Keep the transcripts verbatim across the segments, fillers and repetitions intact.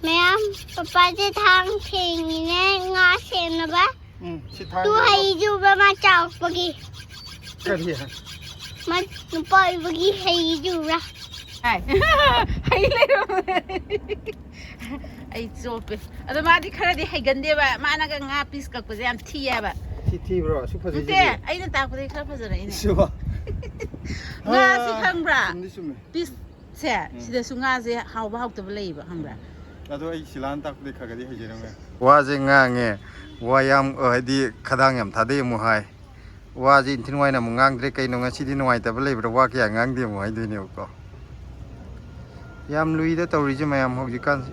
ꯃꯌꯥꯝ, ꯄꯄꯥꯁꯦ ꯊꯥꯡ ꯊꯦꯡꯉꯤꯅꯦ ꯉꯥ ꯁꯦꯝꯅꯕ꯫ ꯎꯝ, ꯁꯤ ꯊꯥꯡ ꯇꯨ ꯌꯥꯕ꯫ ꯍꯩꯖꯨꯕ ꯃꯥ ꯆꯥꯎꯔꯛꯄꯒꯤ꯫ ꯀꯔꯤ? ꯃꯥ ꯅꯨꯄꯥ ꯑꯣꯏꯕꯒꯤ ꯍꯩꯖꯨꯕ꯭ꯔꯥ? ꯍꯥꯏ꯫ ꯍꯩ ꯂꯩꯔꯝꯃꯦ꯫ ꯑꯩ ꯆꯣꯞꯄꯦ꯫ ꯑꯗꯣ ꯃꯥꯗꯤ ꯈꯔꯗꯤ ꯍꯩꯒꯟꯗꯦꯕ꯫ ꯃꯥꯅꯒ ꯉꯥ ꯄꯤꯁ ꯀꯛꯄꯁꯦ ꯌꯥꯝ ꯊꯤꯌꯦꯕ꯫ ꯁꯤ ꯊꯤꯕ꯭ꯔꯣ? ꯑꯁꯨꯛ ꯐꯖꯩꯁꯤꯗꯤ? ꯅꯠꯇꯦ, ꯑꯩꯅ ꯇꯥꯛꯄꯗꯒꯤ ꯈꯔ ꯐꯖꯔꯛꯏꯅꯦ꯫ ꯁꯤꯕꯣ? ꯉꯥꯁꯤ ꯑꯥ, ꯈꯪꯕ꯭ꯔꯥ? ꯆꯨꯝꯗꯤ ꯆꯨꯝꯃꯦ꯫ ꯄꯤꯁ ꯁꯦ, ꯎꯝ꯫ ꯁꯤꯗꯁꯨ ꯉꯥꯁꯦ ꯍꯥꯎꯕ ꯍꯥꯎꯇꯕ ꯂꯩꯌꯦꯕ, ꯈꯪꯕ꯭ꯔꯥ? ꯑꯗꯣ ꯑꯩ ꯁꯤꯂꯥꯟ ꯇꯥꯛꯄꯗꯤ ꯈꯔ ꯈꯔꯗꯤ ꯍꯩꯖꯔꯝꯃꯦ꯫ ꯋꯥꯁꯦ ꯉꯥꯡꯉꯦ, ꯋꯥ ꯌꯥꯝ, ꯍꯥꯏꯗꯤ ꯈꯗꯥꯡ ꯌꯥꯝ ꯊꯥꯗꯩ ꯑꯃꯨꯛ ꯍꯥꯏ꯫ ꯋꯥꯁꯦ ꯏꯟꯊꯤ ꯅꯨꯡꯉꯥꯏꯅ ꯑꯃꯨꯛ ꯉꯥꯡꯗ꯭ꯔꯦ, ꯀꯩꯅꯣ ꯉꯁꯤꯗꯤ ꯅꯨꯡꯉꯥꯏꯇꯕ ꯂꯩꯕ꯭ꯔꯥ, ꯋꯥ ꯀꯌꯥ ꯉꯥꯡꯗꯦ ꯑꯃꯨꯛ ꯍꯥꯏꯗꯣꯏꯅꯦꯕꯀꯣ꯫ ꯌꯥꯝ ꯂꯨꯏꯗ ꯇꯧꯔꯤꯁꯦ ꯃꯌꯥꯝ ꯍꯧꯖꯤꯛꯀꯥꯟꯁꯦ꯫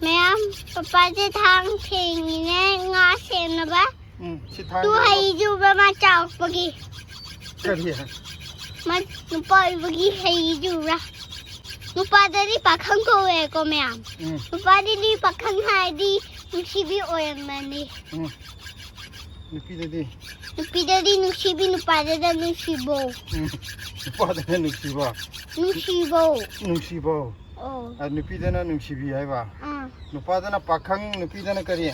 ꯃꯌꯥꯝ, ꯄꯄꯥꯁꯦ ꯊꯥꯡ ꯊꯦꯡꯉꯤꯅꯦ ꯉꯥ ꯁꯦꯝꯅꯕ꯫ ꯎꯝ, ꯁꯤ ꯊꯥꯡ ꯇꯨ ꯌꯥꯕ꯫ ꯍꯩꯖꯨꯕ ꯃꯥ ꯆꯥꯎꯔꯛꯄꯒꯤ꯫ ꯀꯔꯤ? ꯃꯥ ꯅꯨꯄꯥ ꯑꯣꯏꯕꯒꯤ ꯍꯩꯖꯨꯕ꯭ꯔꯥ? ꯅꯨꯄꯥꯗꯗꯤ ꯄꯥꯈꯪ ꯀꯧꯋꯦꯀꯣ ꯃꯌꯥꯝ꯫ ꯎꯝ꯫ ꯅꯨꯄꯥꯗꯗꯤ ꯄꯥꯈꯪ ꯍꯥꯏꯔꯗꯤ ꯅꯨꯡꯁꯤꯕꯤ ꯑꯣꯏꯔꯝꯃꯅꯤ꯫ ꯎꯝ꯫ ꯅꯨꯄꯤꯗꯗꯤ? ꯅꯨꯄꯤꯗꯗꯤ ꯅꯨꯡꯁꯤꯕꯤ, ꯅꯨꯄꯥꯗꯅ ꯅꯨꯡꯁꯤꯕꯧ꯫ ꯎꯝ꯫ ꯅꯨꯄꯥꯗꯅ ꯅꯨꯡꯁꯤꯕ? ꯅꯨꯡꯁꯤꯕꯧ꯫ ꯅꯨꯡꯁꯤꯕꯧ꯫ ꯑꯣ꯫ ꯑ, ꯅꯨꯄꯤꯗꯅ ꯅꯨꯡꯁꯤꯕꯤ ꯍꯥꯏꯕ? ꯑꯥ꯫ ꯅꯨꯄꯥꯗꯅ ꯄꯥꯈꯪ, ꯅꯨꯄꯤꯗꯅ ꯀꯔꯤ?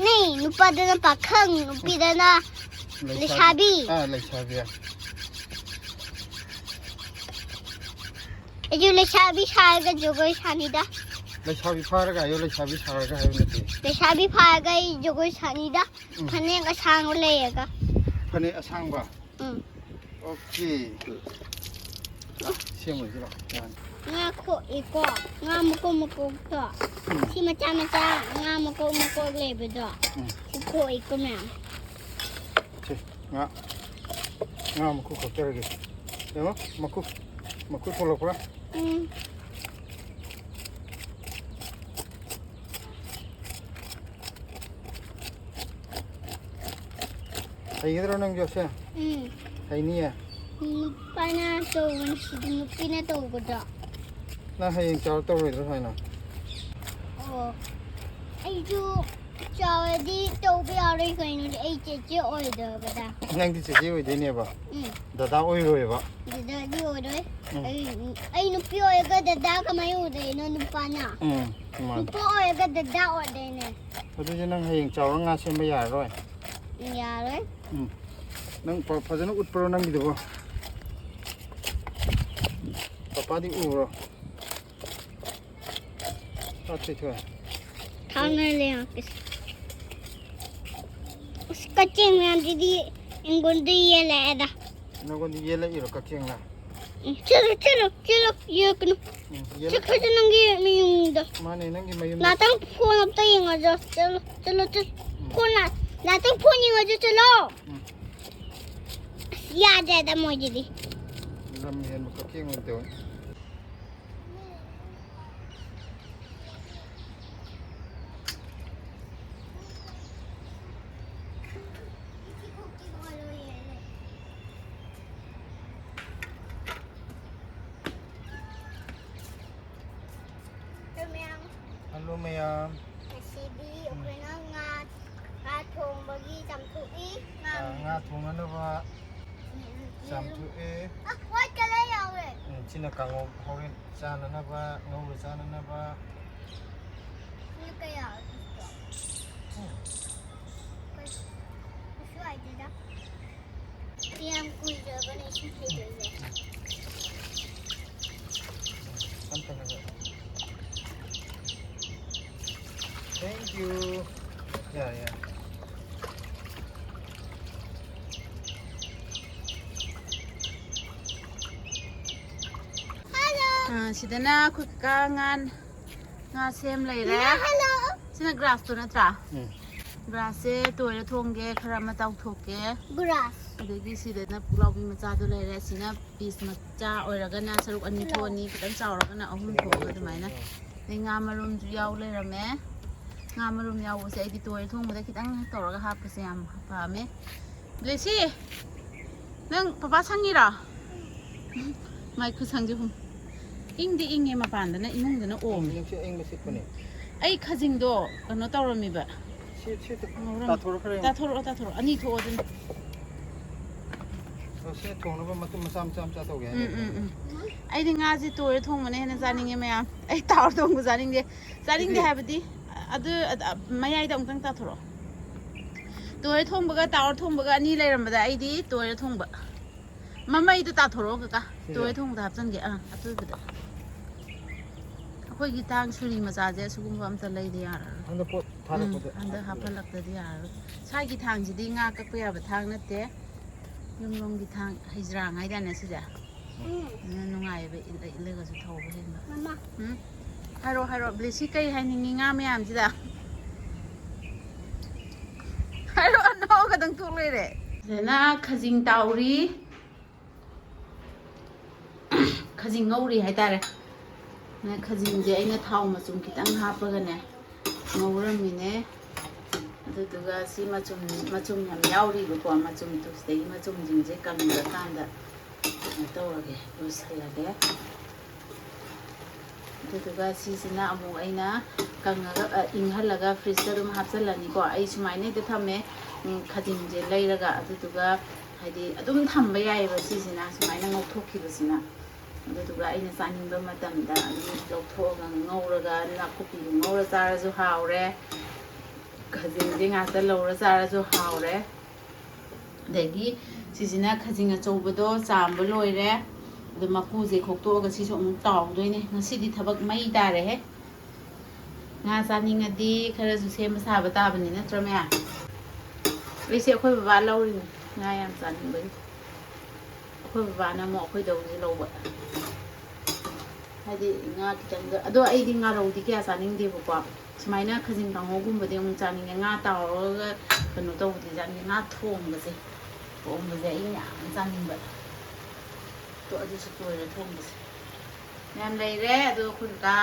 ꯅꯦ, ꯅꯨꯄꯥꯗꯅ ꯄꯥꯈꯪ, ꯅꯨꯄꯤꯗꯅ ꯂꯩꯁꯥꯕꯤ꯫ ꯂꯩꯁꯥꯕꯤ꯫ ꯑꯥ, ꯂꯩꯁꯥꯕꯤ꯫ ꯑꯩꯁꯨ ꯂꯩꯁꯥꯕꯤ ꯁꯥꯔꯒ ꯖꯒꯣꯏ ꯁꯥꯅꯤꯗ꯫ ꯂꯩꯁꯥꯕꯤ ꯐꯥꯔꯒ ꯍꯥꯏꯌꯣ, ꯂꯩꯁꯥꯕꯤ ꯁꯥꯔꯒ ꯍꯥꯏꯌꯣ ꯅꯠꯇꯦ꯫ ꯂꯩꯁꯥꯕꯤ ꯐꯥꯔꯒ ꯑꯩ ꯖꯒꯣꯏ ꯁꯥꯅꯤꯗ꯫ ꯎꯝ꯫ ꯐꯅꯦꯛ ꯑꯁꯥꯡꯕ ꯂꯩꯔꯒ꯫ ꯐꯅꯦꯛ ꯑꯁꯥꯡꯕ? ꯎꯝ꯫ ꯑꯣꯀꯦ꯫ ꯁꯦꯝꯃꯣꯏꯁꯤꯔꯣ? ꯌꯥꯅꯤ꯫ ꯉꯥ ꯈꯣꯛꯏꯀꯣ꯫ ꯉꯥ ꯃꯀꯣꯛ ꯃꯀꯣꯛꯇꯣ꯫ ꯎꯝ꯫ ꯁꯤ ꯃꯆꯥ ꯃꯆꯥ ꯉꯥ ꯃꯀꯣꯛ ꯃꯀꯣꯛ ꯂꯩꯕꯗꯣ꯫ ꯎꯝ꯫ ꯁꯤ ꯈꯣꯛꯏꯀꯣ ꯃꯌꯥꯝ꯫ ꯁꯦ, ꯉꯥ, ꯉꯥ ꯃꯀꯣꯛ ꯈꯣꯛꯆꯔꯒꯦ꯫ ꯌꯦꯡꯉꯣ, ꯃꯀꯨ, ꯃꯀꯨ ꯊꯣꯛꯂꯛꯄ꯭ꯔꯥ? ꯎꯝ꯫ ꯍꯩꯒꯗ꯭ꯔꯣ ꯅꯪ ꯖꯣꯁꯦ? ꯎꯝ꯫ ꯍꯩꯅꯤꯌꯦ? ꯅꯨꯄꯥꯅ ꯇꯧꯕꯅꯤ, ꯁꯤꯗꯤ ꯅꯨꯄꯤꯅ ꯇꯧꯒꯗ꯭ꯔꯣ? ꯅꯪ ꯍꯌꯦꯡ ꯆꯥꯎꯔ ꯇꯧꯔꯣꯏꯗ꯭ꯔꯣ ꯁꯨꯃꯥꯏꯅ? ꯑꯣ, ꯑꯩꯁꯨ ꯆꯥꯎꯔꯗꯤ ꯇꯧꯕ ꯌꯥꯔꯣꯏ ꯀꯩꯅꯣꯗꯤ, ꯑꯩ ꯆꯦꯆꯦ ꯑꯣꯏꯗꯕꯗ꯫ ꯅꯪꯗꯤ ꯆꯦꯆꯦ ꯑꯣꯏꯗꯣꯏꯅꯦꯕ? ꯎꯝ꯫ ꯗꯗꯥ ꯑꯣꯏꯔꯣꯏꯕ? ꯗꯗꯥꯗꯤ ꯑꯣꯏꯔꯣꯏ꯫ ꯎꯝ꯫ ꯑꯩ, ꯑꯩ ꯅꯨꯄꯤ ꯑꯣꯏꯔꯒ ꯗꯗꯥ ꯀꯃꯥꯏꯅ ꯑꯣꯏꯗꯣꯏꯅꯣ ꯅꯨꯄꯥꯅ? ꯎꯝ, ꯃꯥꯅꯤ꯫ ꯅꯨꯄꯥ ꯑꯣꯏꯔꯒ ꯗꯗꯥ ꯑꯣꯏꯗꯣꯏꯅꯦ꯫ ꯑꯗꯨꯗꯤ ꯅꯪ ꯍꯌꯦꯡ ꯆꯥꯎꯔ ꯉꯥ ꯁꯦꯝꯕ ꯌꯥꯔꯔꯣꯏ? ꯌꯥꯔꯣꯏ꯫ ꯎꯝ꯫ ꯅꯪ ꯐ-, ꯐꯖꯅ ꯎꯠꯄ꯭ꯔꯣ ꯅꯪꯒꯤꯗꯨꯕꯣ? ꯄꯄꯥꯗꯤ ꯎꯕ꯭ꯔꯣ? ꯄꯥꯠ ꯊꯣꯏꯊꯣꯏ꯫ ꯊꯥꯡꯅ ꯂꯩꯉꯥꯛꯀꯤꯁꯦ꯫ ꯑꯁ, ꯀꯛꯆꯦꯡ ꯃꯌꯥꯝꯁꯤꯗꯤ ꯑꯩꯉꯣꯟꯗ ꯌꯦꯜꯂꯛꯑꯦꯗ꯫ ꯅꯪꯉꯣꯟꯗ ꯌꯦꯜꯂꯛꯏꯔꯣ ꯀꯛꯆꯦꯡꯅ? ꯎꯝ, ꯆꯠꯂꯣ, ꯆꯠꯂꯣ, ꯆꯠꯂꯣ, ꯌꯦꯛꯀꯅꯨ꯫ ꯎꯝ, ꯌꯦꯜꯂꯛ-, ꯆꯠꯈ꯭ꯔꯁꯤ ꯅꯪꯒꯤ ꯃꯌꯨꯝꯗ꯫ ꯃꯥꯅꯦ, ꯅꯪꯒꯤ ꯃꯌꯨꯝꯗ꯫ ꯉꯥꯛꯇꯪ ꯐꯣꯟ ꯑꯝꯇ ꯌꯦꯡꯉꯁꯤ꯫ ꯆꯠꯂꯣ, ꯆꯠꯂꯣ, ꯆꯠꯂꯣ꯫ ꯎꯝ꯫ ꯐꯣꯟ ꯉꯥꯛ-, ꯉꯥꯛꯇꯪ ꯐꯣꯟ ꯌꯦꯡꯉꯁꯤ, ꯆꯠꯂꯣ꯫ ꯎꯝ꯫ ꯑꯁ, ꯌꯥꯗ꯭ꯔꯦꯗ ꯃꯣꯏꯁꯤꯗꯤ꯫ ꯂꯝ ꯍꯦꯟꯕ ꯀꯛꯆꯦꯡ ꯑꯣꯏꯅ ꯇꯧꯋꯦ꯫ ꯍꯜꯂꯣ ꯃꯌꯥꯝ꯫ ꯉꯁꯤꯗꯤ ꯑꯩꯈꯣꯏꯅ ꯉꯥ, ꯉꯥ ꯊꯣꯡꯕꯒꯤ ꯆꯥꯝꯊꯣꯛꯏ꯫ ꯉꯥ, ꯑꯥ, ꯉꯥ ꯊꯣꯡꯅꯅꯕ ꯎꯝ, ꯎꯝ, ꯆꯥꯝꯊꯣꯛꯑꯦ꯫ ꯑ, white colour ꯌꯥꯎꯔꯦ꯫ ꯎꯝ, ꯁꯤꯅ ꯀꯥꯡꯉꯧ ꯍꯣꯔꯦꯟ ꯆꯥꯅꯅꯕ, ꯉꯧꯔ ꯆꯥꯅꯅꯕ꯫ ꯁꯤꯅ ꯀꯌꯥ ꯑꯣꯏꯗꯣꯏꯅꯣ? ꯎꯝ꯫ ꯀꯩꯁꯨ ꯍꯥꯏꯗꯦꯗ꯫ ꯌꯥꯝ ꯀꯨꯏꯔꯕꯅꯦ ꯁꯤ ꯍꯩꯗꯣꯏꯁꯦ꯫ ꯑꯝꯇ ꯉꯥꯏꯈꯣ꯫ Thank you. ꯌꯥꯔꯦ, ꯌꯥꯔꯦ꯫ ꯑꯥ, ꯁꯤꯗꯅ ꯑꯩꯈꯣꯏ ꯀꯀꯥ ꯉꯥ, ꯉꯥ ꯁꯦꯝ ꯂꯩꯔꯦ꯫ ꯁꯤꯅ grass ꯇꯣ ꯅꯠꯇ꯭ꯔꯥ? ꯎꯝ꯫ Grass ꯁꯦ ꯇꯣꯏꯔ ꯊꯣꯡꯒꯦ, ꯈꯔ ꯑꯃ ꯇꯥꯎꯊꯣꯛꯀꯦ꯫ Grass꯫ ꯑꯗꯒꯤ ꯁꯤꯗꯅ ꯄꯨꯛꯂꯥꯎꯕꯤ ꯃꯆꯥꯗꯣ ꯂꯩꯔꯦ꯫ ꯁꯤꯅ piece ꯃꯆꯥ ꯑꯣꯏꯔꯒꯅ ꯁꯔꯨꯛ ꯑꯅꯤ ꯊꯣꯛꯑꯅꯤ, ꯈꯤꯇꯪ ꯆꯥꯎꯔꯒꯅ ꯑꯍꯨꯝ ꯊꯣꯛꯑꯒ ꯑꯗꯨꯃꯥꯏꯅ꯫ ꯑꯗꯩ ꯉꯥ ꯃꯔꯨꯝꯁꯨ ꯌꯥꯎ ꯂꯩꯔꯝꯃꯦ꯫ ꯉꯥ ꯃꯔꯨꯝ ꯌꯥꯎꯕꯁꯦ ꯑꯩꯗꯤ ꯇꯣꯏꯔ ꯊꯣꯡꯕꯗ ꯈꯤꯇꯪ ꯇꯧꯔꯒ ꯍꯥꯞꯄꯁꯦ ꯌꯥꯝ ꯄꯥꯝꯃꯦ꯫ ꯕ꯭ꯂꯦꯁꯤ, ꯅꯪ ꯄꯄꯥ ꯁꯪꯉꯤꯔꯣ? ꯃꯥꯏ ꯈꯨꯁꯪꯁꯦ ꯍꯨꯝ꯫ ꯏꯪꯗꯤ ꯏꯪꯉꯦ ꯃꯄꯥꯟꯗꯅ, ꯏꯃꯨꯡꯗꯅ ꯑꯣꯝꯃꯦ꯫ ꯅꯨꯡꯁꯤꯠ ꯑꯏꯪꯕ ꯁꯤꯠꯄꯅꯦ꯫ ꯑꯩ ꯈꯖꯤꯡꯗꯣ ꯀꯩꯅꯣ ꯇꯧꯔꯝꯃꯤꯕ꯫ ꯁꯤ, ꯁꯤ ꯉꯧꯔꯝꯃꯤ꯫ ꯇꯥꯊꯣꯔꯛꯈ꯭ꯔꯦ꯫ ꯇꯥꯊꯣꯔꯛꯑꯣ, ꯇꯥꯊꯣꯔꯛꯑꯣ꯫ ꯑꯅꯤ ꯊꯣꯛꯑꯣ ꯑꯗꯨꯅ꯫ ꯑꯣ, ꯁꯤ ꯊꯣꯡꯅꯕ ꯃꯇꯨꯝ ꯃꯆꯥ, ꯃꯆꯥ, ꯃꯆꯥ ꯇꯧꯒꯦ ꯎꯝ, ꯍꯥꯏꯔꯦ꯫ ꯎꯝ, ꯎꯝ꯫ ꯑꯩꯗꯤ ꯉꯥꯁꯦ ꯇꯣꯏꯔ ꯊꯣꯡꯕꯅ ꯍꯦꯟꯅ ꯆꯥꯅꯤꯡꯉꯦ ꯃꯌꯥꯝ꯫ ꯑꯩ ꯇꯥꯎꯔ ꯊꯣꯡꯕ ꯆꯥꯅꯤꯡꯗꯦ꯫ ꯆꯥꯅꯤꯡꯗꯦ ꯁꯤꯗꯤ ꯍꯥꯏꯕꯗꯤ, ꯑꯗꯨ, ꯑꯗ-, ꯃꯌꯥꯏꯗ ꯑꯃꯨꯛꯇꯪ ꯇꯥꯊꯣꯔꯛꯑꯣ꯫ ꯇꯣꯏꯔ ꯊꯣꯡꯕꯒ ꯇꯥꯎꯔ ꯊꯣꯡꯕꯒ ꯑꯅꯤ ꯂꯩꯔꯝꯕꯗ ꯑꯩꯗꯤ ꯇꯣꯏꯔ ꯊꯣꯡꯕ꯫ ꯃꯃꯩꯗꯣ ꯇꯥꯊꯣꯔꯛꯑꯣ ꯀꯀꯥ꯫ ꯁꯤꯁꯦ? ꯇꯣꯏꯔ ꯊꯣꯡꯕꯗ ꯍꯥꯞꯆꯤꯟꯒꯦ꯫ ꯑꯥ, ꯑꯇꯣꯏꯕꯗ꯫ ꯑꯩꯈꯣꯏꯒꯤ ꯊꯥꯡ ꯁꯨꯔꯤ ꯃꯆꯥꯁꯦ ꯑꯁꯤꯒꯨꯝꯕ ꯑꯝꯇ ꯂꯩꯗ ꯌꯥꯔꯔꯣꯏ꯫ ꯍꯟꯗꯛ ꯄꯣꯠ ꯎꯝ, ꯊꯥꯔꯛꯄꯗ ꯍꯟꯗꯛ ꯍꯥꯞꯄꯤꯔꯣ꯫ ꯍꯥꯞꯍꯜꯂꯛꯇꯗꯤ ꯌꯥꯔꯔꯣꯏ꯫ ꯁ꯭ꯋꯥꯏꯒꯤ ꯊꯥꯡꯁꯤꯗꯤ ꯉꯥ ꯀꯛꯄ ꯌꯥꯕ ꯊꯥꯡ ꯅꯠꯇꯦ꯫ ꯌꯨꯝꯂꯣꯝꯒꯤ ꯊꯥꯡ, ꯍꯩꯖ꯭ꯔꯥꯡ ꯍꯥꯏꯗꯥꯏꯅꯦ ꯁꯤꯁꯦ? ꯎꯝ꯫ ꯑꯗꯨꯅ ꯅꯨꯡꯉꯥꯏꯌꯦꯕ, ꯏꯜꯂ ꯏꯜꯂꯒꯁꯨ ꯊꯧꯕ ꯍꯦꯟꯕ꯫ ꯃꯃꯥ꯫ ꯎꯝ? ꯍꯥꯏꯔꯣ, ꯍꯥꯏꯔꯣ꯫ ꯕ꯭ꯂꯦꯁꯤ ꯀꯩ ꯍꯥꯏꯅꯤꯡꯉꯤ ꯉꯥ ꯃꯌꯥꯝꯁꯤꯗ? ꯍꯥꯏꯔꯣ, ꯑꯅꯧ ꯈꯛꯇꯪ ꯊꯣꯛ ꯂꯩꯔꯦ꯫ ꯁꯤꯗꯅ ꯈꯖꯤꯡ ꯇꯥꯎꯔꯤ꯫ ꯈꯖꯤꯡ ꯉꯧꯔꯤ ꯍꯥꯏꯇꯥꯔꯦ꯫ ꯈꯖꯤꯡꯁꯦ ꯑꯩꯅ ꯊꯥꯎ ꯃꯆꯨꯝ ꯈꯤꯇꯪ ꯍꯥꯞꯄꯒꯅꯦ ꯉꯧꯔꯝꯃꯤꯅꯦ꯫ ꯑꯗꯨꯗꯨꯒ ꯁꯤ ꯃꯆꯨꯝ, ꯃꯆꯨꯝ ꯌꯥꯝ ꯌꯥꯎꯔꯤꯕꯀꯣ, ꯃꯆꯨꯝꯗꯣ ꯁꯤꯗꯒꯤ ꯃꯆꯨꯝꯁꯤꯡꯁꯦ ꯀꯪꯗ꯭ꯔꯀꯥꯟꯗ ꯀꯩꯅꯣ ꯇꯧꯔꯒꯦ, ꯂꯣꯏꯁꯤꯜꯂꯒꯦ꯫ ꯑꯗꯨꯗꯨꯒ ꯁꯤꯁꯤꯅ ꯑꯃꯨꯛ ꯑꯩꯅ ꯀꯪꯉꯒ, ꯑ, ꯏꯪꯍꯜꯂꯒ ꯐ꯭ꯔꯤꯖꯇ ꯑꯗꯨꯝ ꯍꯥꯞꯆꯜꯂꯅꯤꯀꯣ꯫ ꯑꯩ ꯁꯨꯃꯥꯏꯅ ꯍꯦꯛꯇ ꯊꯝꯃꯦ, ꯎꯝ, ꯈꯖꯤꯡꯁꯦ ꯂꯩꯔꯒ꯫ ꯑꯗꯨꯗꯨꯒ ꯍꯥꯏꯗꯤ ꯑꯗꯨꯝ ꯊꯝꯕ ꯌꯥꯏꯑꯕ ꯁꯤꯁꯤꯅ, ꯁꯨꯃꯥꯏꯅ ꯉꯧꯊꯣꯛꯈꯤꯕꯁꯤꯅ꯫ ꯑꯗꯨꯗꯨꯒ ꯑꯩꯅ ꯆꯥꯅꯤꯡꯕ ꯃꯇꯝꯗ ꯑꯗꯨꯝ ꯂꯧꯊꯣꯛꯑꯒ ꯉꯧꯔꯒ, ꯅꯥꯀꯨꯞꯄꯤꯗꯨ ꯉꯧꯔ ꯆꯥꯔꯁꯨ ꯍꯥꯎꯔꯦ, ꯈꯖꯤꯡꯁꯦ ꯉꯥꯛꯇ ꯂꯧꯔ ꯆꯥꯔꯁꯨ ꯍꯥꯎꯔꯦ꯫ ꯑꯗꯒꯤ ꯁꯤꯁꯤꯅ ꯈꯖꯤꯡ ꯑꯆꯧꯕꯗꯣ ꯆꯥꯝꯕ ꯂꯣꯏꯔꯦ꯫ ꯑꯗꯣ ꯃꯀꯨꯁꯦ ꯈꯣꯛꯇꯣꯛꯑꯒ ꯁꯤꯁꯨ ꯑꯃꯨꯛ ꯇꯥꯎꯗꯣꯏꯅꯦ꯫ ꯉꯁꯤꯗꯤ ꯊꯕꯛ ꯃꯩ ꯇꯥꯔꯦꯍꯦ꯫ ꯉꯥ ꯆꯥꯅꯤꯡꯉꯗꯤ ꯈꯔꯁꯨ ꯁꯦꯝꯕ ꯁꯥꯕ ꯇꯥꯕꯅꯤ, ꯅꯠꯇ꯭ꯔꯣ ꯃꯌꯥꯝ? ꯑꯩꯁꯦ ꯑꯩꯈꯣꯏ ꯕꯕꯥ ꯂꯧꯔꯤꯅꯦ, ꯉꯥ ꯌꯥꯝ ꯆꯥꯅꯤꯡꯕꯒꯤ꯫ ꯑꯩꯈꯣꯏ ꯕꯕꯥꯅ ꯑꯃꯨꯛ ꯑꯩꯈꯣꯏꯗꯧꯁꯦ ꯂꯧꯕ꯫ ꯍꯥꯏꯗꯤ ꯉꯥ ꯈꯤꯇꯪꯒ, ꯑꯗꯣ ꯑꯩꯗꯤ ꯉꯥꯔꯧꯗꯤ ꯀꯌꯥ ꯆꯥꯅꯤꯡꯗꯦꯕꯀꯣ꯫ ꯁꯨꯃꯥꯏꯅ ꯈꯖꯤꯡ ꯀꯥꯡꯍꯧꯒꯨꯝꯕꯗꯤ ꯑꯃꯨꯛ ꯆꯥꯅꯤꯡꯉꯦ꯫ ꯉꯥ ꯇꯥꯎꯔꯒ ꯀꯩꯅꯣ ꯇꯧꯕꯗꯤ ꯆꯥꯅꯤꯡꯉꯦ꯫ ꯉꯥ ꯊꯣꯡꯕꯁꯦ, ꯊꯣꯡꯕꯁꯦ ꯑꯩꯅ ꯌꯥꯝ ꯆꯥꯅꯤꯡꯕ꯫ ꯇꯣ, ꯑꯗꯨꯁꯨ ꯇꯣꯏꯔ ꯊꯣꯡꯕꯁꯦ꯫ ꯃꯌꯥꯝ ꯂꯩꯔꯦ꯫ ꯑꯗꯣ ꯑꯩꯈꯣꯏ ꯀꯀꯥ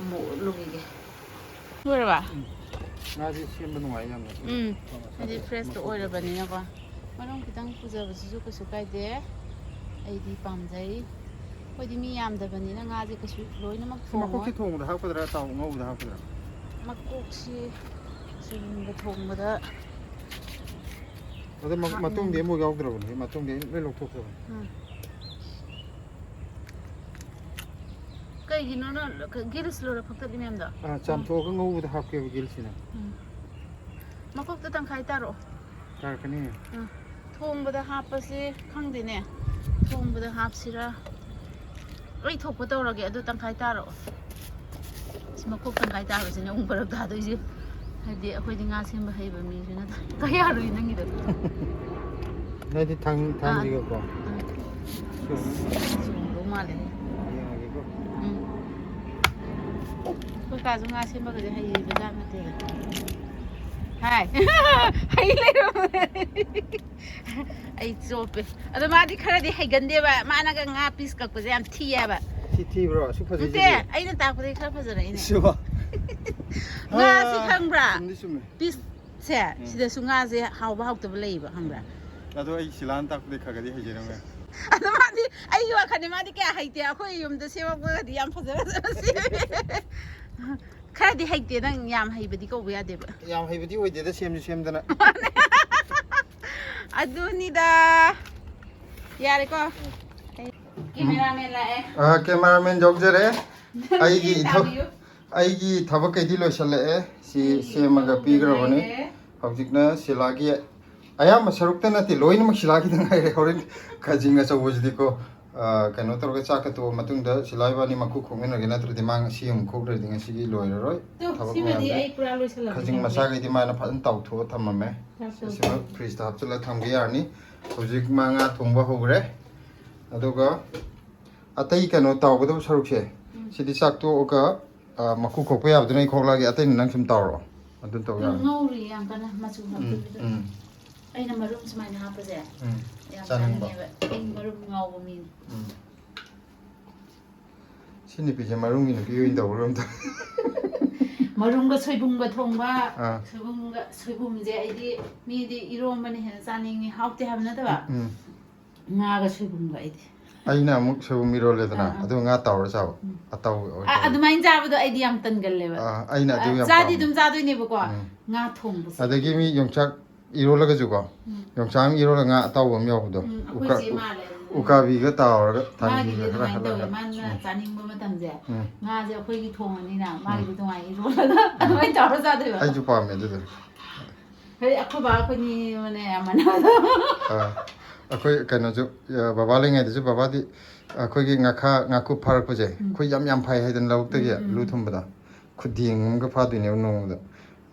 ꯑꯃꯨꯛ ꯎꯠꯂꯨꯈꯤꯒꯦ꯫ ꯂꯣꯏꯔꯕ? ꯉꯥꯁꯦ ꯁꯦꯝꯕ ꯅꯨꯡꯉꯥꯏ ꯌꯥꯝꯅ꯫ ꯎꯝ, ꯍꯥꯏꯗꯤ ꯐ꯭ꯔꯦꯁꯇ ꯑꯣꯏꯔꯕꯅꯤꯅꯀꯣ꯫ ꯃꯔꯨꯝ ꯈꯤꯇꯪ ꯄꯨꯖꯕꯁꯤꯁꯨ ꯀꯩꯁꯨ ꯀꯥꯏꯗꯦ꯫ ꯑꯩꯗꯤ ꯄꯥꯝꯖꯩ꯫ ꯑꯩꯈꯣꯏꯗꯤ ꯃꯤ ꯌꯥꯝꯗꯕꯅꯤꯅ ꯉꯥꯁꯦ ꯀꯩꯁꯨ ꯂꯣꯏꯅꯃꯛ ꯊꯣꯡꯉꯣꯏ꯫ ꯃꯀꯣꯛꯁꯤ ꯊꯣꯡꯕꯗ ꯍꯥꯞꯀꯗ꯭ꯔꯥ, ꯇꯥꯎ ꯉꯧꯕꯗ ꯍꯥꯞꯀꯗ꯭ꯔꯥ? ꯃꯀꯣꯛꯁꯤ ꯁꯣꯏꯕꯨꯝꯒ ꯊꯣꯡꯕꯗ ꯑꯗ ꯃ- ꯍꯥꯞꯅꯤꯡꯉꯤ꯫ ꯃꯇꯨꯡꯗꯤ ꯑꯃꯨꯛ ꯌꯥꯎꯗ꯭ꯔꯕꯅꯦ, ꯃꯇꯨꯡꯗꯤ ꯑꯩ ꯂꯣꯏ ꯂꯧꯊꯣꯛꯈ꯭ꯔꯕꯅꯦ꯫ ꯎꯝ꯫ ꯀꯩꯒꯤꯅꯣ ꯅꯪ ꯒꯤꯜꯁ ꯂꯣꯏꯔ ꯐꯛꯇꯠꯂꯤ ꯃꯌꯥꯝꯗꯣ? ꯑꯥ, ꯆꯥꯝꯊꯣꯛꯑꯒ ꯉꯧꯕꯗ ꯍꯥꯞꯀꯦꯕ ꯒꯤꯜꯁꯤꯅ꯫ ꯎꯝ꯫ ꯃꯀꯣꯛꯇ ꯇꯪꯈꯥꯏ ꯇꯥꯔꯛꯑꯣ꯫ ꯇꯥꯔꯛꯀꯅꯤ꯫ ꯊꯣꯡꯕꯗ ꯍꯥꯞꯄꯁꯦ ꯈꯪꯗꯦꯅꯦ꯫ ꯊꯣꯡꯕꯗ ꯍꯥꯞꯁꯤꯔꯥ? ꯑꯩ ꯊꯣꯛꯄ ꯇꯧꯔꯒꯦ, ꯑꯗꯨ ꯇꯪꯈꯥꯏ ꯇꯥꯔꯛꯑꯣ꯫ ꯑꯁ, ꯃꯀꯣꯛ ꯇꯪꯈꯥꯏ ꯇꯥꯕꯁꯤꯅꯦ ꯑꯃꯨꯛ ꯐꯔꯛ ꯇꯥꯗꯣꯏꯁꯦ꯫ ꯍꯥꯏꯗꯤ ꯑꯩꯈꯣꯏꯗꯤ ꯉꯥ ꯁꯦꯝꯕ ꯍꯩꯕ ꯃꯤꯁꯨ ꯅꯠꯇꯦ꯫ ꯀꯌꯥꯔꯨꯏ ꯅꯪꯒꯤꯗꯣ? ꯅꯣꯏꯗꯤ ꯊꯥꯡ ꯊꯥꯡꯁꯤꯒꯀꯣ꯫ ꯆꯣꯡꯗꯧ ꯃꯥꯜꯂꯦ꯫ ꯌꯦꯡꯉꯒꯦꯀꯣ꯫ ꯎꯝ꯫ ꯑꯩꯈꯣꯏ ꯀꯥꯁꯨ ꯉꯥ ꯁꯦꯝꯕꯒꯗꯤ ꯍꯩꯕꯖꯥꯠ ꯅꯠꯇꯦꯗ꯫ ꯍꯥꯏ꯫ ꯍꯩ ꯂꯩꯔꯝꯃꯦ꯫ ꯑꯩ ꯆꯣꯞꯄꯦ꯫ ꯑꯗꯣ ꯃꯥꯗꯤ ꯈꯔꯗꯤ ꯍꯩꯒꯟꯗꯦꯕ꯫ ꯃꯥꯅꯒ ꯉꯥ ꯄꯤꯁ ꯀꯛꯄꯁꯦ ꯌꯥꯝ ꯊꯤꯌꯦꯕ꯫ ꯁꯤ ꯊꯤꯕ꯭ꯔꯣ? ꯑꯁꯨꯛ ꯅꯠꯇꯦ, ꯐꯖꯩꯁꯤꯗꯤ꯫ ꯑꯩꯅ ꯇꯥꯛꯄꯗꯒꯤ ꯈꯔ ꯐꯖꯔꯛꯏꯅꯦ꯫ ꯁꯤꯕꯣ? ꯉꯥꯁꯤ ꯑꯥ, ꯈꯪꯕ꯭ꯔꯥ? ꯆꯨꯝꯗꯤ ꯆꯨꯝꯃꯦ꯫ ꯄꯤꯁꯁꯦ ꯁꯤꯗꯁꯨ ꯉꯥꯁꯦ ꯍꯥꯎꯕ ꯍꯥꯎꯇꯕ ꯂꯩꯌꯦꯕ, ꯈꯪꯕ꯭ꯔꯥ? ꯑꯗꯣ ꯑꯩ ꯁꯤꯂꯥꯟ ꯇꯥꯛꯄꯗꯤ ꯈꯔ ꯈꯔꯗꯤ ꯍꯩꯖꯔꯝꯃꯦ꯫ ꯑꯗꯣ ꯃꯥꯗꯤ ꯑꯩꯒꯤ ꯋꯥꯈꯜꯗꯤ ꯃꯥꯗꯤ ꯀꯌꯥ ꯍꯩꯇꯦ꯫ ꯑꯩꯈꯣꯏ ꯌꯨꯝꯗ ꯁꯦꯝꯃꯛꯄꯒꯗꯤ ꯌꯥꯝ ꯐꯖ ꯐꯖꯅ ꯁꯦꯝꯃꯦ꯫ ꯈꯔꯗꯤ ꯍꯩꯇꯦ, ꯅꯪ ꯌꯥꯝ ꯍꯩꯕꯗꯤ ꯀꯧꯕ ꯌꯥꯗꯦꯕ꯫ ꯌꯥꯝ ꯍꯩꯕꯗꯤ ꯑꯣꯏꯗꯦꯗ, ꯁꯦꯝꯁꯨ ꯁꯦꯝꯗꯅ꯫ ꯑꯗꯨꯅꯤꯗ꯫ ꯌꯥꯔꯦꯀꯣ? ꯀꯦꯃꯦꯔꯥꯃꯦꯟ ꯂꯥꯛꯑꯦ꯫ ꯑ, ꯀꯦꯃꯦꯔꯥꯃꯦꯟ ꯌꯧꯖꯔꯦ꯫ ꯑꯩꯒꯤ ꯏꯊꯧ- ꯇꯥꯕꯤꯌꯨ꯫ ꯑꯩꯒꯤ ꯊꯕꯛ ꯀꯩꯗꯤ ꯂꯣꯏꯁꯤꯜꯂꯛꯑꯦ꯫ ꯁꯤ ꯑꯩꯒꯤ ꯁꯦꯝꯃꯒ ꯏꯊꯧ ꯄꯤꯈ꯭ꯔꯕꯅꯤ꯫ ꯂꯣꯏꯔꯦ꯫ ꯍꯧꯖꯤꯛꯅ ꯁꯤꯂꯥꯒꯤ ꯑꯌꯥꯝꯕ ꯁꯔꯨꯛꯇ ꯅꯠꯇꯦ, ꯂꯣꯏꯅꯃꯛ ꯁꯤꯂꯥꯒꯤꯗ ꯉꯥꯏꯔꯦ꯫ ꯍꯣꯔꯦꯟ ꯈꯖꯤꯡ ꯑꯆꯧꯕꯁꯤꯗꯤꯀꯣ, ꯑ, ꯀꯩꯅꯣ ꯇꯧꯔꯒ ꯆꯥꯛꯀ ꯇꯣꯛꯑ ꯃꯇꯨꯡꯗ ꯁꯤꯂꯥ ꯏꯕꯥꯅꯤ ꯃꯀꯨ ꯈꯣꯛꯃꯤꯟꯅꯒꯦ, ꯅꯠꯇ꯭ꯔꯗꯤ ꯃꯥ ꯉꯁꯤ ꯑꯃꯨꯛ ꯈꯣꯛꯇ꯭ꯔꯗꯤ ꯉꯁꯤꯒꯤ ꯂꯣꯏꯔꯔꯣꯏ꯫ ꯇꯨ, ꯊꯕꯛ ꯁꯤꯃꯗꯤ ꯃꯌꯥꯝꯁꯦ꯫ ꯑꯩ ꯄꯨꯔꯥ ꯂꯣꯏꯁꯤꯜꯂꯒꯦ꯫ ꯈꯖꯤꯡ ꯃꯁꯥꯈꯩꯗꯤ ꯃꯥꯅ ꯐꯖꯅ ꯇꯥꯎꯊꯣꯛꯑ ꯊꯝꯃꯝꯃꯦ꯫ ꯆꯥꯛ ꯁꯤꯃ ꯇꯣꯛꯑꯒ꯫ ꯐ꯭ꯔꯤꯖꯇ ꯍꯥꯞꯆꯤꯜꯂꯒ ꯊꯝꯒꯦ ꯌꯥꯔꯅꯤ꯫ ꯍꯧꯖꯤꯛ ꯃꯥ ꯉꯥ ꯊꯣꯡꯕ ꯍꯧꯈ꯭ꯔꯦ꯫ ꯑꯗꯨꯒ ꯑꯇꯩ ꯀꯩꯅꯣ ꯇꯥꯎꯒꯗꯕ ꯁꯔꯨꯛꯁꯦ, ꯎꯝ꯫ ꯁꯤꯗꯤ ꯆꯥꯛ ꯇꯣꯛꯑꯒ, ꯑ, ꯃꯀꯨ ꯈꯣꯛꯄ ꯌꯥꯕꯗꯨꯅ ꯑꯩ ꯈꯣꯛꯂꯛꯑꯒꯦ, ꯑꯇꯩꯅ ꯅꯪ ꯁꯨꯝ ꯇꯥꯎꯔꯣ꯫ ꯑꯗꯨ ꯇꯧ ꯑꯗꯨ ꯌꯥꯔꯅꯤ꯫ ꯉꯧꯔꯤ ꯌꯥꯝ ꯀꯟꯅ ꯃꯆꯨ ꯎꯝ, ꯍꯥꯞꯇꯕꯤꯗ꯫ ꯎꯝ, ꯑꯩꯅ ꯃꯔꯨꯝ ꯁꯨꯃꯥꯏꯅ ꯍꯥꯞꯄꯁꯦ ꯎꯝ꯫ ꯌꯥꯝ ꯆꯥꯅꯤꯡꯕ꯫ ꯆꯥꯅꯤꯡꯉꯦꯕ꯫ ꯑꯩ ꯃꯔꯨꯝ ꯉꯥꯎꯕ ꯃꯤꯅꯤ꯫ ꯎꯝ꯫ ꯁꯤ ꯅꯨꯄꯤꯁꯦ ꯃꯔꯨꯝꯒꯤ ꯅꯨꯄꯤ ꯑꯣꯏꯅ ꯇꯧꯕ꯭ꯔꯥ ꯑꯝꯇ? ꯃꯔꯨꯝꯒ ꯁꯣꯏꯕꯨꯝꯒ ꯊꯣꯡꯕ꯫ ꯑꯥ꯫ ꯁꯣꯏꯕꯨꯝꯒ ꯁꯣꯏꯕꯨꯝꯁꯦ ꯑꯩꯗꯤ, ꯃꯤꯗꯤ ꯏꯔꯣꯝꯕꯅ ꯍꯦꯟꯅ ꯆꯥꯅꯤꯡꯉꯤ, ꯍꯥꯎꯇꯦ ꯍꯥꯏꯕ ꯅꯠꯇꯕ꯫ ꯎꯝ꯫ ꯉꯥꯒ ꯁꯣꯏꯕꯨꯝꯒ ꯑꯩꯗꯤ꯫ ꯑꯩꯅ ꯑꯃꯨꯛ ꯁꯣꯏꯕꯨꯝ ꯏꯔꯣꯜꯂꯦꯗꯅ, ꯑꯥ, ꯑꯥ꯫ ꯑꯗꯨꯒ ꯉꯥ ꯇꯥꯎꯔ ꯆꯥꯕ꯫ ꯎꯝ꯫ ꯑꯇꯥꯎꯕ ꯑꯣꯏ ꯑ- ꯇꯧꯔꯦ꯫ ꯑꯗꯨꯃꯥꯏꯅ ꯆꯥꯕꯗꯣ ꯑꯩꯗꯤ ꯌꯥꯝ ꯇꯟꯒꯜꯂꯦꯕ꯫ ꯑꯥ, ꯑꯩꯅ ꯑꯗꯨ ꯑ, ꯌꯥꯝ ꯆꯥꯗꯤ ꯄꯥꯝꯃꯦ꯫ ꯑꯗꯨꯝ ꯆꯥꯗꯣꯏꯅꯦꯕꯀꯣ꯫ ꯎꯝ꯫ ꯉꯥ ꯊꯣꯡꯕꯁꯦ꯫ ꯑꯗꯒꯤ ꯃꯤ ꯌꯣꯡꯆꯥꯛ ꯏꯔꯣꯜꯂꯒꯁꯨꯀꯣ, ꯎꯝ꯫ ꯌꯣꯡꯆꯥꯛ ꯑꯃ ꯏꯔꯣꯜꯂꯒ ꯉꯥ ꯑꯇꯥꯎꯕ ꯑꯃ ꯌꯥꯎꯕꯗꯣ꯫ ꯎꯝ, ꯑꯩꯈꯣꯏ ꯎꯀꯥ-, ꯆꯦ ꯃꯥꯜꯂꯦ ꯑꯗꯨꯅ꯫ ꯎꯀꯥꯕꯤꯒ ꯇꯥꯎꯔꯒ ꯃꯥꯒꯤꯗꯤ ꯊꯥꯡꯖꯤꯡꯒ ꯈꯔ ꯑꯗꯨꯃꯥꯏꯅ ꯇꯧꯋꯦ, ꯍꯜꯂꯒ꯫ ꯃꯥꯅ ꯎꯝ꯫ ꯆꯥꯅꯤꯡꯕ ꯃꯇꯝꯁꯦ꯫ ꯎꯝ꯫ ꯉꯥꯁꯦ ꯑꯩꯈꯣꯏꯒꯤ ꯊꯣꯡꯉꯅꯤꯅ, ꯃꯥꯒꯤꯗꯤ ꯇꯣꯉꯥꯟꯅ ꯏꯔꯣꯜꯂꯒ ꯑꯗꯨꯃꯥꯏꯅ ꯇꯧꯔ ꯆꯥꯗꯣꯏꯕ꯫ ꯑꯩꯁꯨ ꯄꯥꯝꯃꯦ ꯑꯗꯨꯗꯣ꯫ ꯍꯥꯏꯗꯤ ꯑꯩꯈꯣꯏ ꯕꯥ ꯑꯩꯈꯣꯏꯅꯤ ꯃꯅꯦ ꯌꯥꯝ ꯃꯥꯟꯅꯕꯗꯣ꯫ ꯑꯥ, ꯑꯩꯈꯣꯏ ꯀꯩꯅꯣꯁꯨ, ꯑ, ꯕꯕꯥ ꯂꯩꯉꯩꯗꯁꯨ ꯕꯕꯥꯗꯤ ꯑꯩꯈꯣꯏꯒꯤ ꯉꯥꯈꯥ, ꯉꯥꯀꯨꯞ ꯐꯥꯔꯛꯄꯁꯦ, ꯎꯝ꯫ ꯑꯩꯈꯣꯏ ꯌꯥꯝ ꯌꯥꯝ ꯐꯥꯏ ꯍꯥꯏꯗꯅ ꯂꯧꯕꯨꯛꯇꯒꯤ ꯎꯝ, ꯎꯝ, ꯂꯨ ꯎꯝ꯫ ꯊꯨꯝꯕꯗ꯫ ꯈꯨꯗꯦꯡ ꯑꯃꯒ ꯐꯥꯗꯣꯏꯅꯦꯕ ꯅꯣꯡꯃꯗ꯫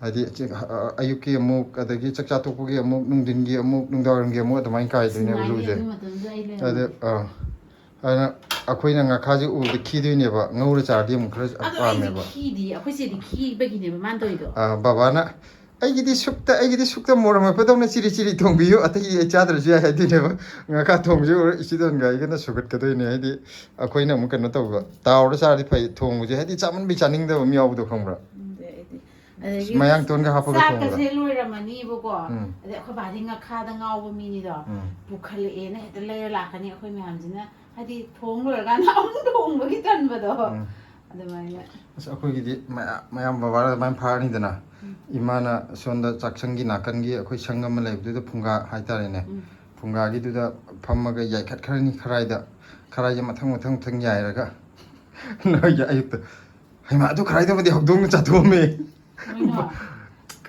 ꯍꯥꯏꯗꯤ ꯆꯤ-, ꯑ-, ꯑꯌꯨꯛꯀꯤ ꯑꯃꯨꯛ, ꯑꯗꯒꯤ ꯆꯥꯛ ꯆꯥ ꯇꯣꯛꯄꯒꯤ ꯑꯃꯨꯛ, ꯅꯨꯡꯊꯤꯟꯒꯤ ꯑꯃꯨꯛ, ꯅꯨꯡꯗꯥꯡꯋꯥꯏꯔꯝꯒꯤ ꯑꯃꯨꯛ ꯑꯗꯨꯃꯥꯏꯅ ꯀꯥꯏꯗꯣꯏꯅꯦꯕ ꯅꯨꯡꯉꯥꯏꯅꯤ ꯂꯨꯁꯦ꯫ ꯑꯗꯨ ꯃꯇꯝꯗꯨꯗ ꯑꯩ ꯑꯗ, ꯂꯩꯔꯝꯃꯗꯤ꯫ ꯑꯥ, ꯑꯗꯨꯅ ꯑꯩꯈꯣꯏꯅ ꯉꯥꯈꯥꯁꯦ ꯎꯕꯗ ꯈꯤꯗꯣꯏꯅꯦꯕ, ꯉꯧꯔ ꯆꯥꯔꯗꯤ ꯑꯃꯨꯛ ꯈꯔ ꯑꯗꯣ ꯑꯩꯗꯤ ꯄꯥꯝꯃꯦꯕ꯫ ꯈꯤꯗꯤ, ꯑꯩꯈꯣꯏ ꯆꯦꯗꯤ ꯈꯤꯕꯒꯤꯅꯦꯕ ꯃꯥꯅ ꯇꯧꯔꯤꯗꯣ꯫ ꯑꯥ, ꯕꯕꯥꯅ, "ꯑꯩꯒꯤꯗꯤ ꯁꯨꯛꯇ, ꯑꯩꯒꯤꯗꯤ ꯁꯨꯛꯇ ꯃꯣꯔꯣꯛ ꯃꯦꯠꯄꯗꯧꯅ ꯆꯤꯔꯤ ꯆꯤꯔꯤ ꯊꯣꯡꯕꯤꯌꯨ, ꯑꯇꯩꯗꯤ ꯑꯩ ꯆꯥꯗ꯭ꯔꯁꯨ ꯌꯥꯏ" ꯍꯥꯏꯗꯣꯏꯅꯦꯕ꯫ ꯉꯥꯈꯥ ꯊꯣꯡꯕꯁꯦ ꯎꯔ ꯏꯆꯤꯗꯣꯟꯒ ꯑꯩꯒꯅ ꯁꯨꯒꯠꯀꯗꯣꯏꯅꯦ꯫ ꯍꯥꯏꯗꯤ ꯑꯩꯈꯣꯏꯅ ꯑꯃꯨꯛ ꯀꯩꯅꯣ ꯇꯧꯕ, ꯇꯥꯎꯔ ꯆꯥꯔꯗꯤ ꯐꯩ, ꯊꯣꯡꯕꯁꯦ ꯍꯥꯏꯗꯤ ꯆꯥꯃꯟꯕꯩ ꯆꯥꯅꯤꯡꯗꯕ ꯑꯃ ꯌꯥꯎꯕꯗꯣ, ꯈꯪꯕ꯭ꯔꯥ? ꯎꯝ, ꯑꯗꯩ ꯑꯩꯗꯤ, ꯑꯗꯒꯤ ꯃꯌꯥꯡ ꯇꯣꯟꯒ ꯍꯥꯞꯄꯒ ꯊꯣꯡꯕꯗ꯫ ꯆꯥꯛꯀꯁꯦ ꯂꯣꯏꯔꯝꯃꯅꯤꯕꯀꯣ꯫ ꯎꯝ꯫ ꯑꯗꯩ ꯑꯩꯈꯣꯏ ꯕꯥꯗꯤ ꯉꯥꯈꯥꯗ ꯉꯥꯎꯕ ꯃꯤꯅꯤꯗꯣ꯫ ꯎꯝ꯫ ꯄꯨꯈꯠꯂꯛꯑꯦꯅ ꯍꯦꯛꯇ ꯂꯩꯔ ꯂꯥꯛꯀꯅꯤ꯫ ꯑꯩꯈꯣꯏ ꯃꯌꯥꯝꯁꯤꯅ ꯍꯥꯏꯗꯤ ꯊꯣꯡ ꯂꯣꯏꯔꯀꯥꯟꯗ ꯑꯃꯨꯛ ꯊꯣꯡꯕꯒꯤ ꯇꯟꯕꯗꯣ꯫ ꯎꯝ꯫ ꯑꯗꯨꯃꯥꯏꯅ꯫ ꯑꯁ, ꯑꯩꯈꯣꯏꯒꯤꯗꯤ ꯃꯌꯥꯝ, ꯃꯌꯥꯝ ꯕꯕꯥꯅ ꯑꯗꯨꯃꯥꯏꯅ ꯐꯥꯔꯅꯤꯗꯅ, ꯎꯝ꯫ ꯏꯃꯥꯅ ꯁꯣꯝꯗ ꯆꯥꯛꯁꯪꯒꯤ ꯅꯥꯀꯟꯒꯤ ꯑꯩꯈꯣꯏ ꯁꯪ ꯑꯃ ꯂꯩꯕꯗꯨꯗ, ꯐꯨꯡꯒꯥ ꯍꯥꯏꯇꯥꯔꯦꯅꯦ, ꯎꯝ꯫ ꯐꯨꯡꯒꯥꯒꯤꯗꯨꯗ ꯐꯝꯃꯒ ꯌꯥꯏꯈꯠꯈ꯭ꯔꯅꯤ ꯈꯔꯥꯏꯗ꯫ ꯈꯔꯥꯏꯁꯦ ꯃꯊꯪ ꯃꯊꯪ ꯃꯊꯪ ꯌꯥꯏꯔꯒ ꯅꯣꯏꯒꯤ ꯑꯌꯨꯛꯇ, "ꯍꯩꯃꯥ, ꯑꯗꯨ ꯈꯔꯥꯏꯗꯨꯃꯗꯤ ꯍꯧꯗꯣꯡꯅ ꯆꯥꯊꯣꯛꯑꯝꯃꯦ!" ꯀꯩꯅꯣ?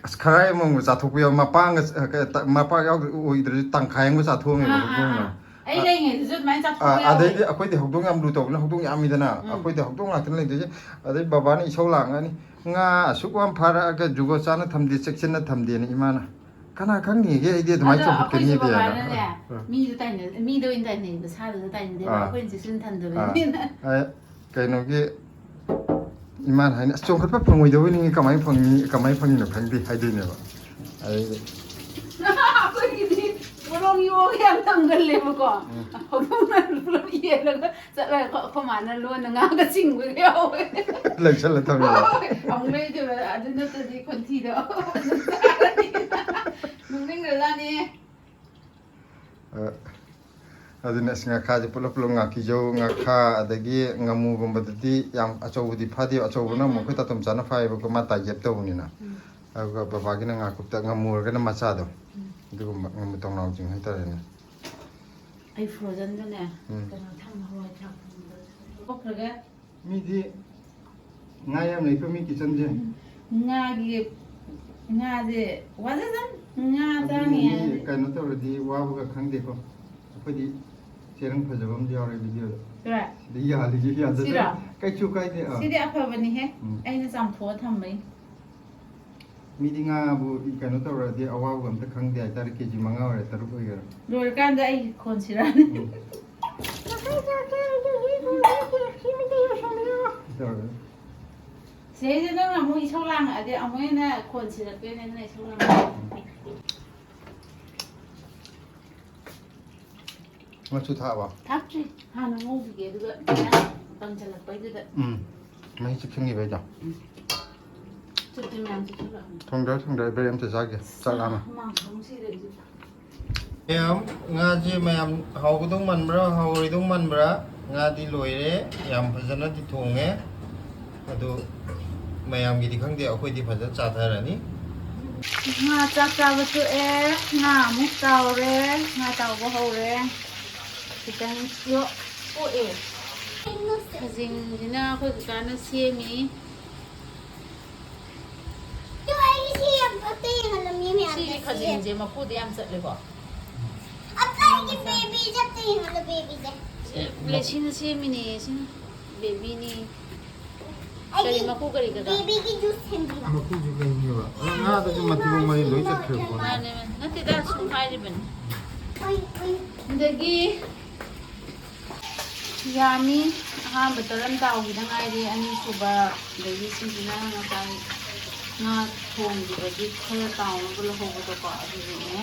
ꯑꯁ, ꯈꯔꯥꯏ ꯑꯃꯃꯝꯒ ꯆꯥꯊꯣꯛꯄ ꯌꯥꯎ, ꯃꯄꯥꯡꯒ, ꯑ, ꯀ-, ꯇ-, ꯃꯄꯥꯡ ꯌꯥꯎꯗ-, ꯑꯣꯏꯗ꯭ꯔꯁꯨ ꯇꯪꯈꯥꯏ ꯑꯃꯒ ꯆꯥꯊꯣꯛꯑꯝꯃꯦꯕ ꯑꯥ, ꯑꯥ, ꯍꯧꯗꯣꯡꯅ꯫ ꯑꯥ꯫ ꯑꯩ ꯂꯩꯉꯩꯗꯁꯨ ꯑꯗꯨꯃꯥꯏꯅ ꯑ, ꯆꯥꯊꯣꯛꯄ ꯌꯥꯎꯋꯦ꯫ ꯑꯗꯩꯗꯤ ꯑꯩꯈꯣꯏꯗꯤ ꯍꯧꯗꯣꯡ ꯌꯥꯝ ꯂꯨ ꯇꯧꯕꯅꯤꯅ, ꯍꯧꯗꯣꯡ ꯌꯥꯝꯃꯤꯗꯅ, ꯎꯝ꯫ ꯑꯩꯈꯣꯏꯗꯤ ꯍꯧꯗꯣꯡ ꯉꯥꯛꯇꯅ ꯂꯩꯗꯣꯏꯁꯦ꯫ ꯑꯗꯩ ꯕꯕꯥꯅ ꯏꯁꯧ ꯂꯥꯡꯉꯅꯤ, "ꯉꯥ ꯑꯁꯨꯛ ꯌꯥꯝ ꯐꯥꯔꯛꯑꯒ ꯖꯨꯒꯣꯠ ꯆꯥꯅ ꯊꯝꯗꯦ, ꯆꯦꯛꯁꯤꯟꯅ ꯊꯝꯗꯦꯅ ꯏꯃꯥꯅ꯫ ꯀꯅꯥ ꯈꯪꯅꯤꯒꯦ ꯑꯩꯗꯤ ꯑꯗꯨꯃꯥꯏꯅ ꯑꯗꯣ ꯑꯩꯈꯣꯏꯁꯨ ꯆꯥꯎꯈꯠꯀꯅꯤꯗꯤꯅ?" ꯕꯕꯥꯅꯅꯦ, ꯑ, ꯃꯤꯗꯣ ꯇꯥꯏꯅ-, ꯃꯤꯗ ꯑꯣꯏꯅ ꯇꯥꯏꯅꯩꯕ, ꯁꯥꯗꯨꯗ ꯇꯥꯏꯅꯗꯦꯕ꯫ ꯑꯥ꯫ ꯑꯩꯈꯣꯏꯅ ꯆꯦꯛꯁꯤꯟ ꯑꯥ꯫ ꯊꯝꯗꯕꯅꯤꯅ꯫ ꯑ, ꯀꯩꯅꯣꯒꯤ ꯏꯃꯥꯅ ꯍꯥꯏꯅꯤ, "ꯑꯁ, ꯆꯣꯡꯈꯠꯄ ꯐꯪꯉꯣꯏꯗꯧꯕ ꯅꯤꯡꯉꯤ, ꯀꯃꯥꯏꯅ ꯐꯪꯅꯤ, ꯀꯃꯥꯏꯅ ꯐꯪꯉꯤꯅꯣ ꯈꯪꯗꯦ" ꯍꯥꯏꯗꯣꯏꯅꯦꯕ꯫ ꯑꯗꯩꯗꯤ ꯑꯩꯈꯣꯏꯒꯤꯗꯤ ꯄꯣꯔꯣꯝ ꯌꯣꯒ ꯌꯥꯝ ꯇꯝꯒꯜꯂꯦꯕꯀꯣ꯫ ꯎꯝ꯫ ꯍꯧꯗꯣꯡꯅ ꯄꯨꯂꯞ ꯌꯦꯜꯂꯒ ꯆꯠꯂꯒ ꯑꯩꯈꯣꯏ ꯃꯥꯅ ꯂꯣꯟꯅ ꯉꯥꯒ ꯆꯤꯡꯕꯒ ꯌꯥꯎꯋꯦ꯫ ꯂꯩꯁꯜꯂ ꯊꯝꯃꯤꯕ꯫ ꯍꯣꯏ, ꯑꯃꯨꯛ ꯂꯩꯗꯣꯏꯕ꯫ ꯑꯗꯨ ꯅꯠꯇ꯭ꯔꯗꯤ ꯈꯣꯟꯊꯤꯗꯣ ꯅꯣꯛꯅꯤꯡꯈ꯭ꯔꯖꯥꯠꯅꯤ꯫ ꯑ, ꯑꯗꯨꯅ ꯑꯁ, ꯉꯥꯈꯥꯁꯦ ꯄꯨꯂꯞ ꯄꯨꯂꯞ, ꯉꯥꯀꯤꯖꯧ, ꯉꯥꯈꯥ, ꯑꯗꯒꯤ ꯉꯥꯃꯨꯒꯨꯝꯕꯗꯗꯤ ꯌꯥꯝ ꯑꯆꯧꯕꯗꯤ ꯐꯥꯗꯦ꯫ ꯑꯆꯧꯕꯅ ꯑꯃꯨꯛ ꯑꯩꯈꯣꯏ ꯇꯥꯇꯣꯝꯆꯥꯅ ꯐꯥꯏꯌꯦꯕꯀꯣ, ꯃꯥ ꯇꯥꯏꯖꯦꯞ ꯇꯧꯕꯅꯤꯅ꯫ ꯎꯝ꯫ ꯑꯗꯨꯒ ꯕꯕꯥꯒꯤꯅ ꯉꯥꯀꯨꯞꯇ, ꯉꯥꯃꯨ ꯑꯣꯏꯔꯒꯅ ꯃꯆꯥꯗꯣ꯫ ꯎꯝ꯫ ꯑꯗꯨꯒꯨꯝꯕ ꯉꯥꯃꯨ ꯇꯣꯡꯅꯥꯎꯁꯤꯡ ꯍꯥꯏꯇꯥꯔꯦꯅꯦ꯫ ꯑꯩ ꯐ꯭ꯔꯣꯖꯟꯗꯅꯦ, ꯎꯝ꯫ ꯀꯩꯅꯣ ꯊꯝꯃꯦ, ꯍꯋꯥꯏ ꯊ꯭ꯔꯥꯛ ꯊꯣꯡꯕꯗꯣ ꯂꯧꯊꯣꯛꯈ꯭ꯔꯒ꯫ ꯃꯤꯗꯤ ꯉꯥ ꯌꯥꯝ ꯂꯩꯀꯣ, ꯃꯤ ꯀꯤꯆꯟꯁꯦ꯫ ꯉꯥꯒꯤ, ꯉꯥꯁꯦ ꯋꯥꯖꯖꯅꯤ꯫ ꯉꯥ ꯑꯗꯨꯅꯤ, ꯆꯥꯅꯤ ꯃꯤ ꯍꯥꯏꯔꯗꯤ꯫ ꯀꯩꯅꯣ ꯇꯧꯔꯗꯤ ꯋꯥꯕꯒ ꯈꯪꯗꯦꯀꯣ꯫ ꯑꯩꯈꯣꯏꯗꯤ ꯆꯦꯔꯪ ꯐꯖꯕ ꯑꯃꯁꯨ ꯌꯥꯎꯔꯦ ꯚꯤꯗꯤꯑꯣꯗ꯫ ꯁꯤꯔꯥ? ꯁꯤꯗ ꯌꯥꯜꯂꯤꯁꯦ ꯌꯥꯗꯗꯅ꯫ ꯁꯤꯔꯥ? ꯀꯩꯁꯨ ꯀꯥꯏꯗꯦ, ꯑꯥ꯫ ꯁꯤꯗꯤ ꯑꯐꯕꯅꯤꯍꯦ꯫ ꯎꯝ꯫ ꯑꯩꯅ ꯆꯥꯝꯊꯣꯛꯑ ꯊꯝꯕꯩ꯫ ꯃꯤꯗꯤ ꯉꯥꯕꯨ ꯀꯩꯅꯣ ꯇꯧꯔꯗꯤ ꯑꯋꯥꯕꯒ ꯑꯝꯇ ꯈꯪꯗꯦ ꯍꯥꯏꯇꯥꯔꯦ, ꯀꯦ ꯖꯤ ꯃꯉꯥ ꯑꯣꯏꯔꯦ, ꯇꯔꯨꯛ ꯑꯣꯏꯒꯦꯔꯥ꯫ ꯂꯣꯏꯔꯀꯥꯟꯗ ꯑꯩ ꯈꯣꯟ ꯁꯤꯔꯛꯑꯅꯤ꯫ ꯎꯝ꯫ ꯇꯧꯔꯒ꯫ ꯁꯤꯗꯩꯗ ꯅꯪꯅ ꯑꯃꯨꯛ ꯏꯁꯧ ꯂꯥꯡꯉꯛꯑꯗꯤ ꯑꯃꯨꯛ ꯍꯦꯟꯅ ꯈꯣꯟ ꯁꯤꯔꯛꯇꯣꯏꯅꯦ, ꯅꯪꯅ ꯏꯁꯧ ꯂꯥꯡꯉꯛꯑꯗꯤ꯫ ꯃꯆꯨ ꯊꯥꯛꯑꯕ? ꯊꯥꯛꯇ꯭ꯔꯤ꯫ ꯍꯥꯟꯅ ꯉꯧꯈꯤꯒꯦ, ꯑꯗꯨꯒ ꯃꯌꯥꯝ ꯀꯪꯁꯤꯜꯂꯛꯄꯩꯗꯨꯗ꯫ ꯎꯝ꯫ ꯃꯍꯤ ꯆꯨꯞꯁꯤꯟꯈꯤꯕꯩꯗꯣ꯫ ꯎꯝ꯫ ꯆꯨꯞꯇꯤ ꯃꯌꯥꯝ ꯆꯨꯞꯁꯤꯜꯂꯛꯑꯕꯅꯤ꯫ ꯊꯣꯡꯗꯔꯣ, ꯊꯣꯡꯗꯔꯣ, ꯏꯕꯦꯝ ꯑꯝꯇ ꯆꯥꯒꯦ꯫ ꯆꯥꯛ ꯂꯥꯝꯃꯦ꯫ ꯍꯨꯃꯥꯡ ꯁꯧ ꯁꯤꯔꯦ ꯑꯩꯁꯨ꯫ ꯃꯌꯥꯝ, ꯉꯥꯁꯦ ꯃꯌꯥꯝ ꯍꯥꯎꯒꯗꯧ ꯃꯥꯟꯕ꯭ꯔꯥ, ꯍꯥꯎꯔꯣꯏꯗꯧ ꯃꯥꯟꯕ꯭ꯔꯥ? ꯉꯥꯗꯤ ꯂꯣꯏꯔꯦ, ꯌꯥꯝ ꯐꯖꯅꯗꯤ ꯊꯣꯡꯉꯦ꯫ ꯑꯗꯨ ꯃꯌꯥꯝꯒꯤꯗꯤ ꯈꯪꯗꯦ, ꯑꯩꯈꯣꯏꯗꯤ ꯐꯖꯅ ꯆꯥꯊꯔꯅꯤ꯫ ꯉꯥ ꯆꯥꯛ ꯆꯥꯕ ꯇꯣꯛꯑꯦ, ꯉꯥ ꯑꯃꯨꯛ ꯇꯥꯎꯔꯦ, ꯉꯥ ꯇꯥꯎꯕ ꯍꯧꯔꯦ꯫ ꯈꯤꯇꯪ ꯌꯣ-, ꯄꯣꯛꯑꯦ꯫ ꯈꯖꯤꯡꯁꯤꯅ ꯑꯩꯈꯣꯏ ꯀꯀꯥꯅ ꯁꯦꯝꯃꯤ꯫ ꯑꯗꯣ ꯑꯩꯒꯤ ꯁꯤ ꯌꯥꯝ ꯐꯠꯇꯦ, ꯌꯦꯡꯍꯜꯂꯣ, ꯃꯤ ꯃꯌꯥꯝꯅ ꯁꯤꯒꯤ ꯁꯤ ꯈꯖꯤꯡꯁꯦ ꯃꯀꯨꯗꯤ ꯌꯥꯝ ꯆꯠꯂꯦꯀꯣ꯫ ꯑꯝꯇ ꯑꯩꯒꯤ ꯕꯦꯕꯤꯁꯦ ꯑꯝꯇ ꯌꯦꯡꯍꯜꯂꯣ, ꯕꯦꯕꯤꯁꯦ꯫ ꯁꯤ ꯕ꯭ꯂꯦꯁꯤꯅ ꯁꯦꯝꯃꯤꯅꯦ, ꯁꯤꯅ ꯕꯦꯕꯤꯅꯤ꯫ ꯑꯩꯒꯤ ꯀꯔꯤ ꯃꯀꯨ, ꯀꯔꯤ ꯀꯀꯥ? ꯕꯦꯕꯤꯒꯤ ꯖꯨꯁ ꯁꯦꯝꯕꯤꯕ꯫ ꯃꯀꯨꯁꯨ ꯂꯩꯅꯦꯕ꯫ ꯑꯗꯣ ꯉꯥꯗꯁꯨ ꯃꯊꯤ ꯃꯔꯨ ꯃꯔꯤ ꯂꯣꯏ ꯆꯠꯈ꯭ꯔꯦꯕ꯫ ꯃꯥꯅꯦ, ꯃꯥꯅꯦ꯫ ꯅꯠꯇꯦꯗ, ꯁꯨꯝ ꯍꯥꯏꯔꯤꯕꯅꯤ꯫ ꯑꯩ, ꯑꯩ ꯑꯗꯒꯤ ꯌꯥꯝꯃꯤ꯫ ꯑꯍꯥꯟꯕ ꯇꯔꯟ ꯇꯥꯎꯈꯤꯗ ꯉꯥꯏꯔꯤ, ꯑꯅꯤꯁꯨꯕ, ꯑꯗꯒꯤ ꯁꯤꯁꯤꯅ ꯉꯁꯥꯏ ꯉꯥ ꯊꯣꯡꯈꯤꯕꯒꯤ ꯈꯔ ꯇꯥꯎꯅꯕ ꯂꯧꯍꯧꯕꯗꯣꯀꯣ, ꯑꯗꯨꯗꯨꯅꯦ꯫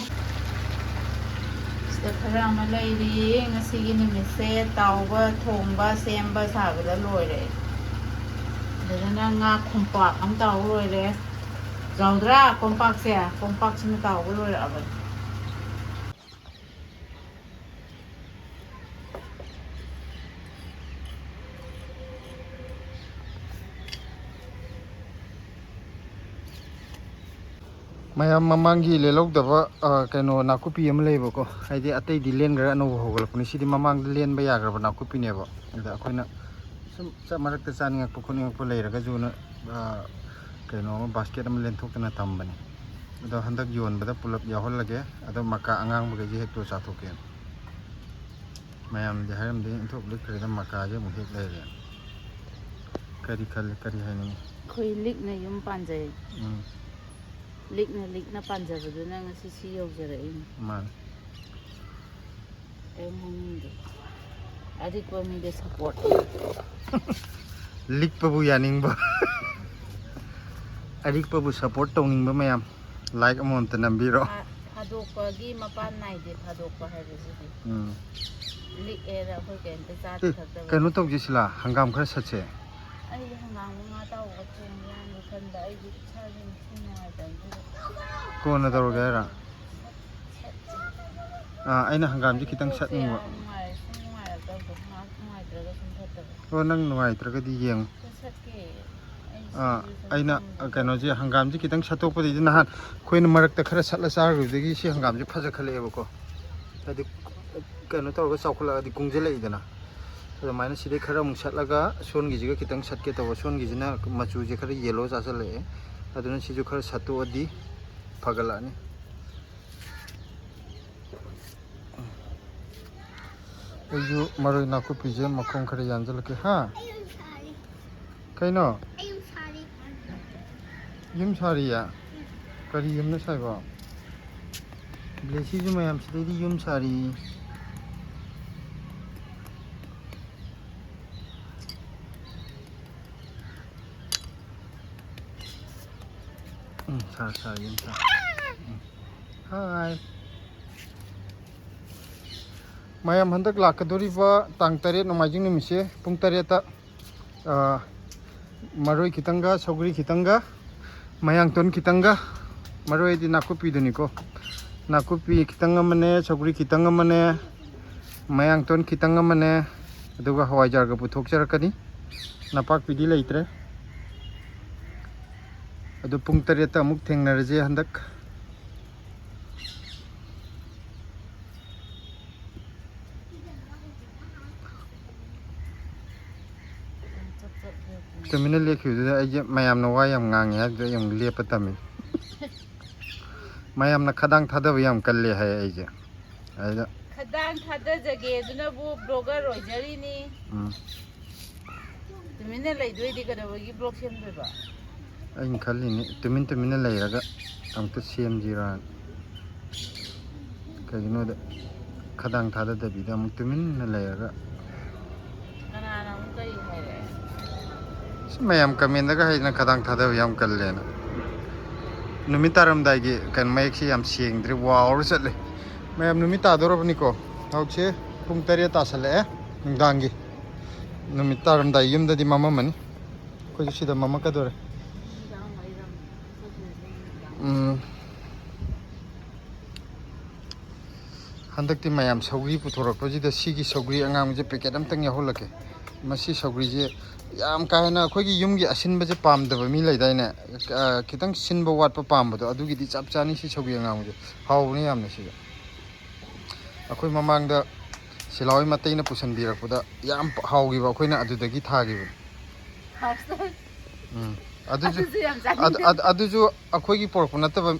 ꯈꯔ ꯑꯃ ꯂꯩꯔꯤ꯫ ꯉꯁꯤꯒꯤ ꯅꯨꯃꯤꯠꯁꯦ ꯇꯥꯎꯕ, ꯊꯣꯡꯕ, ꯁꯦꯝꯕ, ꯁꯥꯕꯗ ꯂꯣꯏꯔꯦ꯫ ꯑꯗꯨꯗꯅ ꯉꯥ ꯈꯣꯡꯄꯥꯛ ꯑꯃ ꯇꯥꯎꯕ ꯂꯣꯏꯔꯦ꯫ ꯆꯥꯎꯗ꯭ꯔꯥ ꯀꯣꯝꯄꯥꯛꯁꯦ? ꯀꯣꯝꯄꯥꯛꯁꯤꯃ ꯇꯥꯎꯕ ꯂꯣꯏꯔꯛꯑꯕꯅꯤ꯫ ꯃꯌꯥꯝ ꯃꯃꯥꯡꯒꯤ ꯂꯦꯜꯍꯧꯗꯕ, ꯑ, ꯀꯩꯅꯣ, ꯅꯥꯀꯨꯞꯄꯤ ꯑꯃ ꯂꯩꯌꯦꯕꯀꯣ, ꯍꯥꯏꯗꯤ ꯑꯇꯩꯗꯤ ꯂꯦꯟꯈ꯭ꯔꯦ, ꯑꯅꯧꯕ ꯍꯧꯒꯠꯂꯛꯄꯅꯤ꯫ ꯁꯤꯗꯤ ꯃꯃꯥꯡꯗ ꯂꯦꯟꯕ ꯌꯥꯈ꯭ꯔꯕ ꯅꯥꯀꯨꯞꯄꯤꯅꯦꯕ꯫ ꯑꯗ ꯑꯩꯈꯣꯏꯅ ꯁꯨꯝ ꯆ-, ꯃꯔꯛꯇ ꯆꯥꯅꯤꯡꯉꯛꯄ ꯈꯣꯠꯅꯤꯡꯉꯛꯄ ꯂꯩꯔꯒꯁꯨꯅ, ꯑ, ꯀꯩꯅꯣ ꯑꯃ, ꯕꯥꯁꯀꯦꯠ ꯑꯃ ꯂꯦꯟꯊꯣꯛꯇꯅ ꯊꯝꯕꯅꯤ꯫ ꯑꯗꯣ ꯍꯟꯗꯛ ꯌꯣꯟꯕꯗ ꯄꯨꯂꯞ ꯌꯥꯎꯍꯜꯂꯒꯦ꯫ ꯑꯗꯣ ꯃꯀꯥ ꯑꯉꯥꯡꯕꯈꯩꯁꯦ ꯍꯦꯛꯇꯣ ꯆꯥꯊꯣꯛꯀꯦ꯫ ꯃꯌꯥꯝꯗꯤ ꯍꯥꯏꯔꯝꯗꯦ, ꯏꯟꯊꯣꯛ ꯂꯤꯛꯈ꯭ꯔꯦꯗ, ꯃꯀꯥꯁꯦ ꯑꯃꯨꯛ ꯍꯦꯛ ꯂꯩꯔꯦ꯫ ꯀꯔꯤ ꯈꯜꯂꯤ, ꯀꯔꯤ ꯍꯥꯏꯅꯤꯡꯉꯤ? ꯑꯩꯈꯣꯏ ꯂꯤꯛꯅ ꯌꯨꯝ ꯄꯥꯟꯖꯩ꯫ ꯎꯝ꯫ ꯂꯤꯛꯅ ꯂꯤꯛꯅ ꯄꯥꯟꯖꯕꯗꯨꯅ ꯉꯁꯤ ꯁꯤ ꯌꯧꯖꯔꯛꯏꯅꯤ꯫ ꯃꯥꯅꯤ꯫ ꯀꯔꯤꯝ ꯍꯥꯏꯅꯤꯡꯗꯦ꯫ ꯑꯔꯤꯛꯄ ꯃꯤꯗ ꯁꯞꯄꯣꯔꯠ꯫ ꯂꯤꯛꯄꯕꯨ ꯌꯥꯅꯤꯡꯕ꯫ ꯑꯔꯤꯛꯄꯕꯨ ꯁꯞꯄꯣꯔꯠ ꯇꯧꯅꯤꯡꯕ ꯃꯌꯥꯝ ꯂꯥꯏꯛ ꯑꯃꯃꯝꯇ ꯅꯝꯕꯤꯔꯣ꯫ ꯊꯥ-, ꯊꯥꯗꯣꯛꯄꯒꯤ ꯃꯄꯥꯟ ꯅꯥꯏꯗꯦ, ꯊꯥꯗꯣꯛꯄ ꯍꯥꯏꯕꯁꯤꯗꯤ꯫ ꯎꯝ꯫ ꯂꯤꯛꯑꯦꯅ ꯑꯩꯈꯣꯏ ꯀꯩꯝꯇ ꯆꯥꯗ ꯑꯦ, ꯊꯛꯇꯕ꯫ ꯀꯩꯅꯣ ꯇꯧꯁꯤ ꯁꯤꯂꯥ, ꯍꯪꯒꯥꯝ ꯈꯔ ꯁꯠꯁꯦ꯫ ꯑꯩꯗꯤ ꯍꯪꯒꯥꯝꯒ ꯉꯥ ꯑꯇꯥꯎꯕꯒ ꯊꯣꯡꯒꯦ ꯍꯥꯏꯅ ꯈꯟꯕ, ꯑꯩꯗꯤ ꯏꯁꯥꯁꯦ ꯅꯨꯡꯉꯥꯏꯇꯕꯗꯨꯗ꯫ ꯀꯣꯟꯅ ꯇꯧꯔꯒꯦ ꯍꯥꯏꯔꯣ? ꯁꯠ-, ꯁꯠꯁꯦ꯫ ꯑꯥ, ꯑꯩꯅ ꯍꯪꯒꯥꯝꯁꯦ ꯈꯤꯇꯪ ꯁꯠꯅꯤꯡꯕ꯫ ꯅꯨꯡꯉꯥꯏ-, ꯁꯨꯝ ꯅꯨꯡꯉꯥꯏꯔꯛꯇꯕꯗꯣ, ꯉꯥꯏꯍꯥꯛ ꯅꯨꯡꯉꯥꯏꯇ꯭ꯔꯒ ꯁꯨꯝ ꯐꯠꯇꯕ꯫ ꯑꯣ, ꯅꯪ ꯅꯨꯡꯉꯥꯏꯇ꯭ꯔꯒꯗꯤ ꯌꯦꯡꯉꯨ꯫ ꯁꯠꯀꯦ꯫ ꯑꯩ ꯑꯥ, ꯁꯤꯁꯨ ꯑꯩꯅ ꯁꯨꯝ ꯀꯩꯅꯣꯁꯦ, ꯍꯪꯒꯥꯝꯁꯦ ꯈꯤꯇꯪ ꯁꯠꯇꯣꯛꯄꯗꯒꯤꯗꯤ ꯅꯍꯥꯟ ꯑꯩꯈꯣꯏꯅ ꯃꯔꯛꯇ ꯈꯔ ꯁꯠꯂ ꯆꯥꯔꯨꯕꯗꯒꯤ ꯁꯤ ꯍꯪꯒꯥꯝꯁꯦ ꯐꯖꯈꯠꯂꯛꯑꯦꯕꯀꯣ꯫ ꯍꯥꯏꯗꯤ ꯀꯩꯅꯣ ꯇꯧꯔꯒ ꯆꯥꯎꯈꯠꯂꯛꯑꯗꯤ ꯀꯨꯡꯁꯤꯜꯂꯛꯏꯗꯅ꯫ ꯑꯗꯨꯃꯥꯏꯅ ꯁꯤꯗꯩ ꯈꯔ ꯑꯃꯨꯛ ꯁꯠꯂꯒ ꯁꯣꯟꯒꯤꯁꯤꯒ ꯈꯤꯇꯪ ꯁꯠꯀꯦ ꯇꯧꯕ꯫ ꯁꯣꯟꯒꯤꯁꯤꯅ ꯃꯆꯨꯁꯦ ꯈꯔ ꯌꯦꯜꯂꯣ ꯆꯥꯁꯤꯜꯂꯛꯑꯦ꯫ ꯑꯗꯨꯅ ꯁꯤꯁꯨ ꯈꯔ ꯁꯠꯇꯣꯛꯑꯗꯤ ꯐꯒꯠꯂꯛꯑꯅꯤ꯫ ꯑꯩꯁꯨ ꯃꯔꯣꯏ ꯅꯥꯀꯨꯞꯄꯤꯁꯦ ꯃꯈꯣꯡ ꯈꯔ ꯌꯥꯟꯁꯤꯜꯂꯛꯀꯦ꯫ ꯍꯥ? ꯀꯩꯅꯣ? ꯌꯨꯝ ꯁꯥꯔꯤꯌꯦ? ꯀꯔꯤ ꯌꯨꯝꯅ ꯁꯥꯏꯕ? ꯕ꯭ꯂꯦꯁꯤꯁꯨ ꯃꯌꯥꯝꯁꯤꯗꯩꯗꯤ ꯌꯨꯝ ꯁꯥꯔꯤ꯫ ꯎꯝ, ꯁꯥꯔ, ꯁꯥꯔ, ꯌꯨꯝ ꯁꯥꯔ꯫ ꯎꯝ꯫ ꯍꯥꯏ꯫ ꯃꯌꯥꯝ, ꯍꯟꯗꯛ ꯂꯥꯛꯀꯗꯧꯔꯤꯕ ꯇꯥꯡ ꯇꯔꯦꯠ ꯅꯣꯡꯃꯥꯏꯖꯤꯡ ꯅꯨꯃꯤꯠꯁꯦ ꯄꯨꯡ ꯇꯔꯦꯠꯇ, ꯑ, ꯃꯔꯣꯏ ꯈꯤꯇꯪꯒ, ꯁꯧꯒ꯭ꯔꯤ ꯈꯤꯇꯪꯒ, ꯃꯌꯥꯡꯇꯣꯟ ꯈꯤꯇꯪꯒ, ꯃꯔꯣꯏꯗꯤ ꯅꯥꯀꯨꯞꯄꯤꯗꯨꯅꯤꯀꯣ, ꯅꯥꯀꯨꯞꯄꯤ ꯈꯤꯇꯪ ꯑꯃꯅꯦ, ꯁꯧꯒ꯭ꯔꯤ ꯈꯤꯇꯪ ꯑꯃꯅꯦ, ꯃꯌꯥꯡꯇꯣꯟ ꯈꯤꯇꯪ ꯑꯃꯅꯦ, ꯑꯗꯨꯒ ꯍꯋꯥꯏꯖꯥꯔꯒ ꯄꯨꯊꯣꯛꯆꯔꯛꯀꯅꯤ꯫ ꯅꯄꯥꯛꯄꯤꯗꯤ ꯂꯩꯇ꯭ꯔꯦ꯫ ꯑꯗꯨ ꯄꯨꯡ ꯇꯔꯦꯠꯇ ꯑꯃꯨꯛ ꯊꯦꯡꯅꯔꯁꯦ ꯍꯟꯗꯛ꯫ ꯇꯨꯃꯤꯟꯅ ꯂꯦꯞꯈꯤꯕꯗꯨꯗ ꯑꯩꯁꯦ ꯃꯌꯥꯝꯅ ꯋꯥ ꯌꯥꯝ ꯉꯥꯡꯉꯦ ꯍꯥꯏꯕꯗꯨꯗ ꯑꯩ ꯑꯃꯨꯛ ꯂꯦꯞꯄ ꯇꯝꯃꯤ꯫ ꯃꯌꯥꯝꯅ ꯈꯗꯥꯡ ꯊꯥꯗꯕ ꯌꯥꯝ ꯀꯜꯂꯦ ꯍꯥꯏ ꯑꯩꯁꯦ꯫ ꯑꯗꯨꯗ ꯈꯗꯥꯡ ꯊꯥꯗꯖꯒꯦ ꯑꯗꯨꯅꯕꯨ ꯕ꯭ꯂꯣꯒꯔ ꯑꯣꯏꯖꯔꯤꯅꯤ꯫ ꯎꯝ꯫ ꯇꯨꯃꯤꯟꯅ ꯂꯩꯗꯣꯏꯗꯤ ꯀꯩꯗꯧꯕꯒꯤ ꯕ꯭ꯂꯣꯛ ꯁꯦꯝꯗꯣꯏꯕ? ꯑꯩꯅ ꯈꯜꯂꯤꯅꯤ, ꯇꯨꯃꯤꯟ ꯇꯨꯃꯤꯟꯅ ꯂꯩꯔꯒ ꯑꯃꯨꯛꯇ ꯁꯦꯝꯁꯤꯔꯥꯅ꯫ ꯀꯩꯒꯤꯅꯣꯗ, ꯈꯗꯥꯡ ꯊꯥꯗꯗꯕꯤꯗ ꯑꯃꯨꯛ ꯇꯨꯃꯤꯟꯅ ꯂꯩꯔꯒ꯫ ꯀꯅꯥꯅ ꯑꯃꯨꯛ ꯀꯔꯤ ꯍꯥꯏꯔꯦ? ꯁꯤ ꯃꯌꯥꯝ ꯀꯃꯦꯟꯗꯒ ꯍꯥꯏꯗꯅ ꯈꯗꯥꯡ ꯊꯥꯗꯕ ꯌꯥꯝ ꯀꯜꯂꯦꯅ꯫ ꯅꯨꯃꯤꯠ ꯇꯥꯔꯝꯗꯥꯏꯒꯤ ꯀꯩꯅꯣ, ꯃꯌꯦꯛꯁꯤ ꯌꯥꯝ ꯁꯦꯡꯗ꯭ꯔꯦ, ꯋꯥꯎꯔ ꯆꯠꯂꯦ꯫ ꯃꯌꯥꯝ, ꯅꯨꯃꯤꯠ ꯇꯥꯗꯧꯔꯕꯅꯤꯀꯣ꯫ ꯍꯧꯖꯤꯛꯁꯦ ꯄꯨꯡ ꯇꯔꯦꯠ ꯇꯥꯁꯜꯂꯛꯑꯦ ꯅꯨꯡꯗꯥꯡꯒꯤ꯫ ꯅꯨꯃꯤꯠ ꯇꯥꯔꯝꯗꯥꯏ ꯌꯨꯝꯗꯗꯤ ꯃꯝꯃꯝꯃꯅꯤ꯫ ꯑꯩꯈꯣꯏꯁꯨ ꯁꯤꯗ ꯃꯝꯃꯛꯀꯗꯧꯔꯦ꯫ ꯎꯝ꯫ ꯍꯟꯗꯛꯇꯤ ꯃꯌꯥꯝ ꯁꯧꯒ꯭ꯔꯤ ꯄꯨꯊꯣꯔꯛꯄꯁꯤꯗ ꯁꯤꯒꯤ ꯁꯧꯒ꯭ꯔꯤ ꯑꯉꯥꯡꯕꯁꯦ ꯄꯦꯀꯦꯠ ꯑꯝꯇꯪ ꯌꯥꯎꯍꯜꯂꯛꯀꯦ꯫ ꯃꯁꯤ ꯁꯧꯒ꯭ꯔꯤꯁꯦ ꯌꯥꯝ ꯀꯥ ꯍꯦꯟꯅ ꯑꯩꯈꯣꯏꯒꯤ ꯌꯨꯝꯒꯤ ꯑꯁꯤꯟꯕꯁꯦ ꯄꯥꯝꯗꯕ ꯃꯤ ꯂꯩꯗꯥꯏꯅꯦ? ꯑ, ꯈꯤꯇꯪ ꯁꯤꯟꯕ ꯋꯥꯠꯄ ꯄꯥꯝꯕꯗꯣ, ꯑꯗꯨꯒꯤꯗꯤ ꯆꯞ ꯆꯥꯅꯤ ꯁꯤ ꯁꯧꯒ꯭ꯔꯤ ꯑꯉꯥꯡꯕꯁꯦ꯫ ꯍꯥꯎꯕꯅꯤ ꯌꯥꯝꯅ ꯁꯤꯁꯦ꯫ ꯑꯩꯈꯣꯏ ꯃꯃꯥꯡꯗ ꯁꯤꯂꯥꯎꯒꯤ ꯃꯇꯩꯅ ꯄꯨꯁꯟꯕꯤꯔꯛꯄꯗ ꯌꯥꯝ ꯍꯥꯎꯈꯤꯕ, ꯑꯩꯈꯣꯏꯅ ꯑꯗꯨꯗꯒꯤ ꯊꯥꯈꯤꯕꯅꯤ꯫ ꯍꯥꯎꯁꯇ꯫ ꯎꯝ꯫ ꯑꯗꯨꯁꯨ, ꯑꯗꯨꯁꯨ ꯌꯥꯝ ꯆꯥꯅꯤꯡꯉꯦ꯫ ꯑꯗꯨ, ꯑꯗꯨ, ꯑꯗꯨꯁꯨ ꯑꯩꯈꯣꯏꯒꯤ ꯄꯨꯔꯛꯄ ꯅꯠꯇꯕ,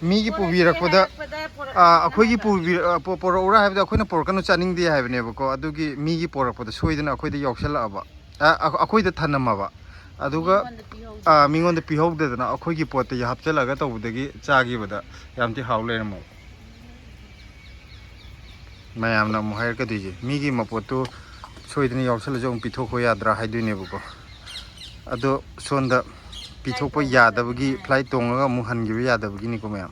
ꯃꯤꯒꯤ ꯄꯨꯕꯤꯔꯛꯄꯗ, ꯄꯨꯔꯛꯄꯗ ꯄꯨꯔꯛ-, ꯑꯥ, ꯑꯩꯈꯣꯏꯒꯤ ꯄꯨꯕꯤꯔ-, ꯑ, ꯄꯨ-, ꯄꯨꯔꯛꯎꯔꯥ ꯍꯥꯏꯕꯗ ꯑꯩꯈꯣꯏꯅ ꯄꯨꯔꯛꯀꯅꯨ, ꯆꯥꯅꯤꯡꯗꯦ ꯍꯥꯏꯕꯅꯦꯕꯀꯣ꯫ ꯑꯗꯨꯒꯤ ꯃꯤꯒꯤ ꯄꯨꯔꯛꯄꯗ ꯁꯣꯏꯗꯅ ꯑꯩꯈꯣꯏꯗ ꯌꯥꯎꯁꯜꯂꯛꯑꯕ, ꯑ, ꯑ, ꯑꯩꯈꯣꯏꯗ ꯊꯅꯝꯃꯕ꯫ ꯑꯗꯨꯒ, ꯃꯤꯉꯣꯟꯗ ꯄꯤꯍꯧꯗꯦ꯫ ꯑꯥ, ꯃꯤꯉꯣꯟꯗ ꯄꯤꯍꯧꯗꯗꯅ ꯑꯩꯈꯣꯏꯒꯤ ꯄꯣꯠꯇ ꯍꯥꯞꯆꯜꯂꯒ ꯇꯧꯕꯗꯒꯤ ꯆꯥꯈꯤꯕꯗ ꯌꯥꯝ ꯊꯤ ꯍꯥꯎ ꯂꯩꯔꯝꯃꯕ꯫ ꯃꯌꯥꯝꯅ ꯑꯃꯨꯛ ꯍꯥꯏꯔꯛꯀꯗꯣꯏꯁꯦ, ꯃꯤꯒꯤ ꯃꯄꯣꯠꯇꯨ ꯁꯣꯏꯗꯅ ꯌꯥꯎꯁꯜꯂꯁꯨ ꯑꯃꯨꯛ ꯄꯤꯊꯣꯛꯈꯣ ꯌꯥꯗ꯭ꯔꯥ ꯍꯥꯏꯗꯣꯏꯅꯦꯕꯀꯣ꯫ ꯑꯗꯣ ꯁꯣꯝꯗ ꯄꯤꯊꯣꯛꯄ ꯌꯥꯗꯕꯒꯤ, ꯐ꯭ꯂꯥꯏꯠ ꯇꯣꯡꯉꯒ ꯑꯃꯨꯛ ꯍꯟꯈꯤꯕ ꯌꯥꯗꯕꯒꯤꯅꯤꯀꯣ ꯃꯌꯥꯝ꯫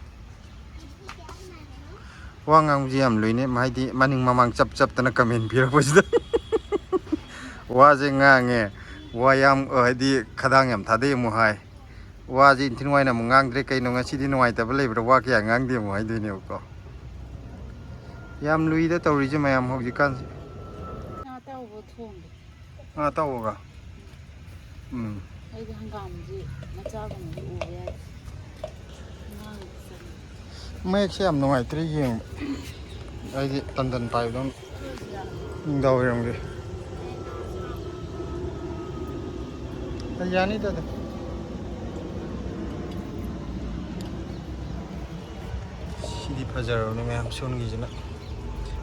ꯋꯥ ꯉꯥꯡꯕꯁꯦ ꯌꯥꯝ ꯂꯨꯏꯅꯦ, ꯍꯥꯏꯗꯤ ꯃꯅꯤꯡ ꯃꯃꯥꯡ ꯆꯞ ꯆꯞꯇꯅ ꯀꯃꯦꯟ ꯄꯤꯔꯛꯄꯁꯤꯗ꯫ ꯋꯥꯁꯦ ꯉꯥꯡꯉꯦ, ꯋꯥ ꯌꯥꯝ, ꯍꯥꯏꯗꯤ ꯈꯗꯥꯡ ꯌꯥꯝ ꯊꯥꯗꯩ ꯑꯃꯨꯛ ꯍꯥꯏ꯫ ꯋꯥꯁꯦ ꯏꯟꯊꯤ ꯅꯨꯡꯉꯥꯏꯅ ꯑꯃꯨꯛ ꯉꯥꯡꯗ꯭ꯔꯦ, ꯀꯩꯅꯣ ꯉꯁꯤꯗꯤ ꯅꯨꯡꯉꯥꯏꯇꯕ ꯂꯩꯕ꯭ꯔꯥ, ꯋꯥ ꯀꯌꯥ ꯉꯥꯡꯗꯦ ꯑꯃꯨꯛ ꯍꯥꯏꯗꯣꯏꯅꯦꯕꯀꯣ꯫ ꯌꯥꯝ ꯂꯨꯏꯗ ꯇꯧꯔꯤꯁꯦ ꯃꯌꯥꯝ ꯍꯧꯖꯤꯛꯀꯥꯟꯁꯦ꯫ ꯉꯥ ꯑꯇꯥꯎꯕ ꯊꯣꯡꯒꯦ꯫ ꯉꯥ ꯑꯇꯥꯎꯕꯒ? ꯎꯝ꯫ ꯑꯩꯗꯤ ꯍꯪꯒꯥꯝꯁꯤ ꯃꯆꯥꯒꯨꯝꯕꯗꯤ ꯎꯕ ꯌꯥꯗꯦ꯫ ꯉꯥꯒꯤꯗꯤ ꯆꯥꯅꯤꯡꯉꯤ꯫ ꯃꯌꯦꯛꯁꯦ ꯌꯥꯝ ꯅꯨꯡꯉꯥꯏꯇ꯭ꯔꯦ ꯌꯦꯡꯕ꯫ ꯑꯩꯗꯤ ꯇꯟꯗꯟ ꯄꯥꯏꯕꯗꯧꯅ꯫ ꯅꯨꯡꯗꯥꯡ ꯋꯥꯏꯔꯝꯒꯤ꯫ ꯑꯩ ꯌꯥꯅꯤꯗ ꯑꯗꯨꯝ꯫ ꯁꯤꯗꯤ ꯐꯖꯔꯕꯅꯤ ꯃꯌꯥꯝ, ꯁꯣꯟꯒꯤꯁꯤꯅ꯫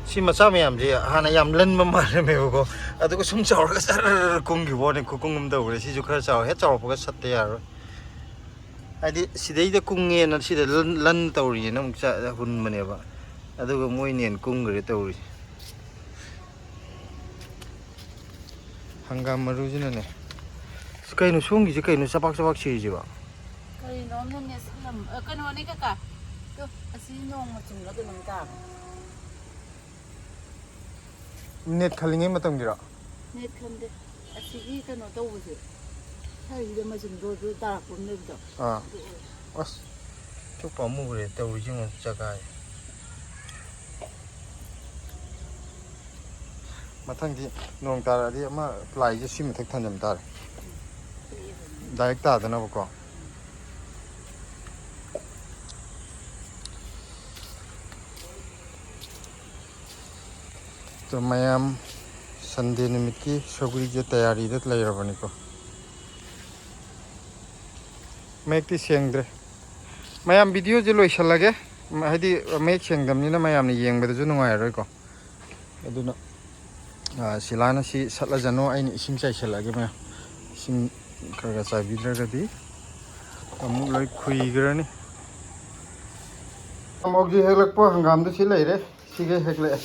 ꯁꯤ ꯃꯆꯥ ꯃꯌꯥꯝꯁꯦ ꯍꯥꯟꯅ ꯌꯥꯝ ꯂꯟꯕ ꯃꯥꯜꯂꯝꯃꯦꯕꯀꯣ, ꯑꯗꯨꯒ ꯁꯨꯝ ꯆꯥꯎꯔꯒ ꯆꯔ ꯀꯨꯝꯈꯤꯕ ꯋꯥꯅꯤ, ꯈꯨꯀꯨꯡ ꯑꯃ ꯇꯧꯈ꯭ꯔꯦ꯫ ꯁꯤꯁꯨ ꯈꯔ ꯆꯥꯎꯔ, ꯍꯦꯛ ꯆꯥꯎꯔꯛꯄꯒ ꯁꯠꯇ ꯌꯥꯔꯔꯣꯏ꯫ ꯍꯥꯏꯗꯤ ꯁꯤꯗꯩꯗ ꯀꯨꯡꯉꯦꯅ ꯁꯤꯗ ꯂꯟ, ꯂꯟ ꯇꯧꯔꯤꯑꯅ ꯑꯃꯨꯛ ꯆ-, ꯍꯨꯟꯕꯅꯦꯕ, ꯑꯗꯨꯒ ꯃꯣꯏꯅ ꯍꯦꯟꯅ ꯀꯨꯝꯈ꯭ꯔꯦ ꯇꯧꯔꯤꯁꯦ꯫ ꯍꯪꯒꯥꯝ ꯃꯔꯨꯁꯤꯅꯅꯦ꯫ ꯀꯩꯅꯣ ꯁꯣꯝꯒꯤꯁꯦ, ꯀꯩꯅꯣ ꯆꯕꯥꯛ ꯆꯕꯥꯛ ꯁꯤꯔꯤꯁꯤꯕꯣ? ꯀꯔꯤꯅꯣꯝꯅ ꯅꯦꯠꯁꯜꯂꯝ-, ꯑ, ꯀꯩꯅꯣꯅꯦ ꯀꯀꯥ꯫ ꯇꯨ, ꯑꯁꯤ ꯅꯣꯡ ꯃꯆꯨꯝꯂ ꯀꯩꯅꯣꯝ ꯇꯥꯕꯅꯦ꯫ ꯅꯦꯠ ꯈꯜꯂꯤꯉꯩ ꯃꯇꯝꯒꯤꯔꯣ? ꯅꯦꯠ ꯈꯟꯗꯦ꯫ ꯑꯁꯤꯒꯤ ꯀꯩꯅꯣ ꯇꯧꯕꯁꯦ, ꯁ꯭ꯋꯥꯏꯁꯤꯗ ꯃꯆꯨꯝꯗꯣ ꯑꯗꯨ ꯇꯥꯔꯛꯄ ꯑꯃ ꯂꯩꯕꯗꯣ꯫ ꯑꯥ꯫ ꯑꯗꯨ ꯑꯣꯏ꯫ ꯑꯁ, ꯆꯨꯞꯄ ꯑꯃꯨꯛꯈ꯭ꯔꯦ ꯇꯧꯔꯤꯁꯤ, ꯌꯦꯡꯉꯣ ꯆꯒꯥꯏ꯫ ꯃꯊꯪꯗꯤ ꯅꯣꯡ ꯇꯥꯔꯛꯑꯗꯤ ꯑꯃ ꯄ꯭ꯂꯥꯏꯁꯦ ꯁꯤ ꯃꯊꯛ ꯊꯝꯖꯟ ꯇꯥꯔꯦ, ꯗꯥꯏꯔꯦꯛ ꯇꯥꯗꯅꯕꯀꯣ꯫ ꯑꯗꯣ ꯃꯌꯥꯝ ꯁꯟꯗꯦ ꯅꯨꯃꯤꯠꯀꯤ ꯁꯧꯒ꯭ꯔꯤꯁꯦ ꯇꯌꯥꯔꯤꯗ ꯂꯩꯔꯕꯅꯤꯀꯣ꯫ ꯃꯌꯦꯛꯇꯤ ꯁꯦꯡꯗ꯭ꯔꯦ꯫ ꯃꯌꯥꯝ ꯚꯤꯗꯤꯑꯣꯁꯦ ꯂꯣꯏꯁꯤꯜꯂꯒꯦ꯫ ꯍꯥꯏꯗꯤ ꯃꯌꯦꯛ ꯁꯦꯡꯗꯕꯅꯤꯅ ꯃꯌꯥꯝꯅ ꯌꯦꯡꯕꯗꯁꯨ ꯅꯨꯡꯉꯥꯏꯔꯔꯣꯏꯀꯣ꯫ ꯑꯗꯨꯅ, ꯑ, ꯁꯤꯂꯥꯅ ꯁꯤ ꯁꯠꯂꯖꯅꯣ, ꯑꯩꯅ ꯏꯁꯤꯡ ꯆꯥꯏꯁꯤꯜꯂꯛꯑꯒꯦ ꯃꯌꯥꯝ꯫ ꯏꯁꯤꯡ ꯈꯔ ꯈꯔ ꯆꯥꯏꯕꯤꯗ꯭ꯔꯒꯗꯤ ꯑꯃꯨꯛ ꯂꯣꯏ ꯈꯨꯏꯈ꯭ꯔꯅꯤ꯫ ꯍꯧꯖꯤꯛ ꯍꯦꯛꯂꯛꯄ ꯍꯪꯒꯥꯝꯗꯨ ꯁꯤ ꯂꯩꯔꯦ, ꯁꯤꯒꯩ ꯍꯦꯛꯂꯛꯑꯦ꯫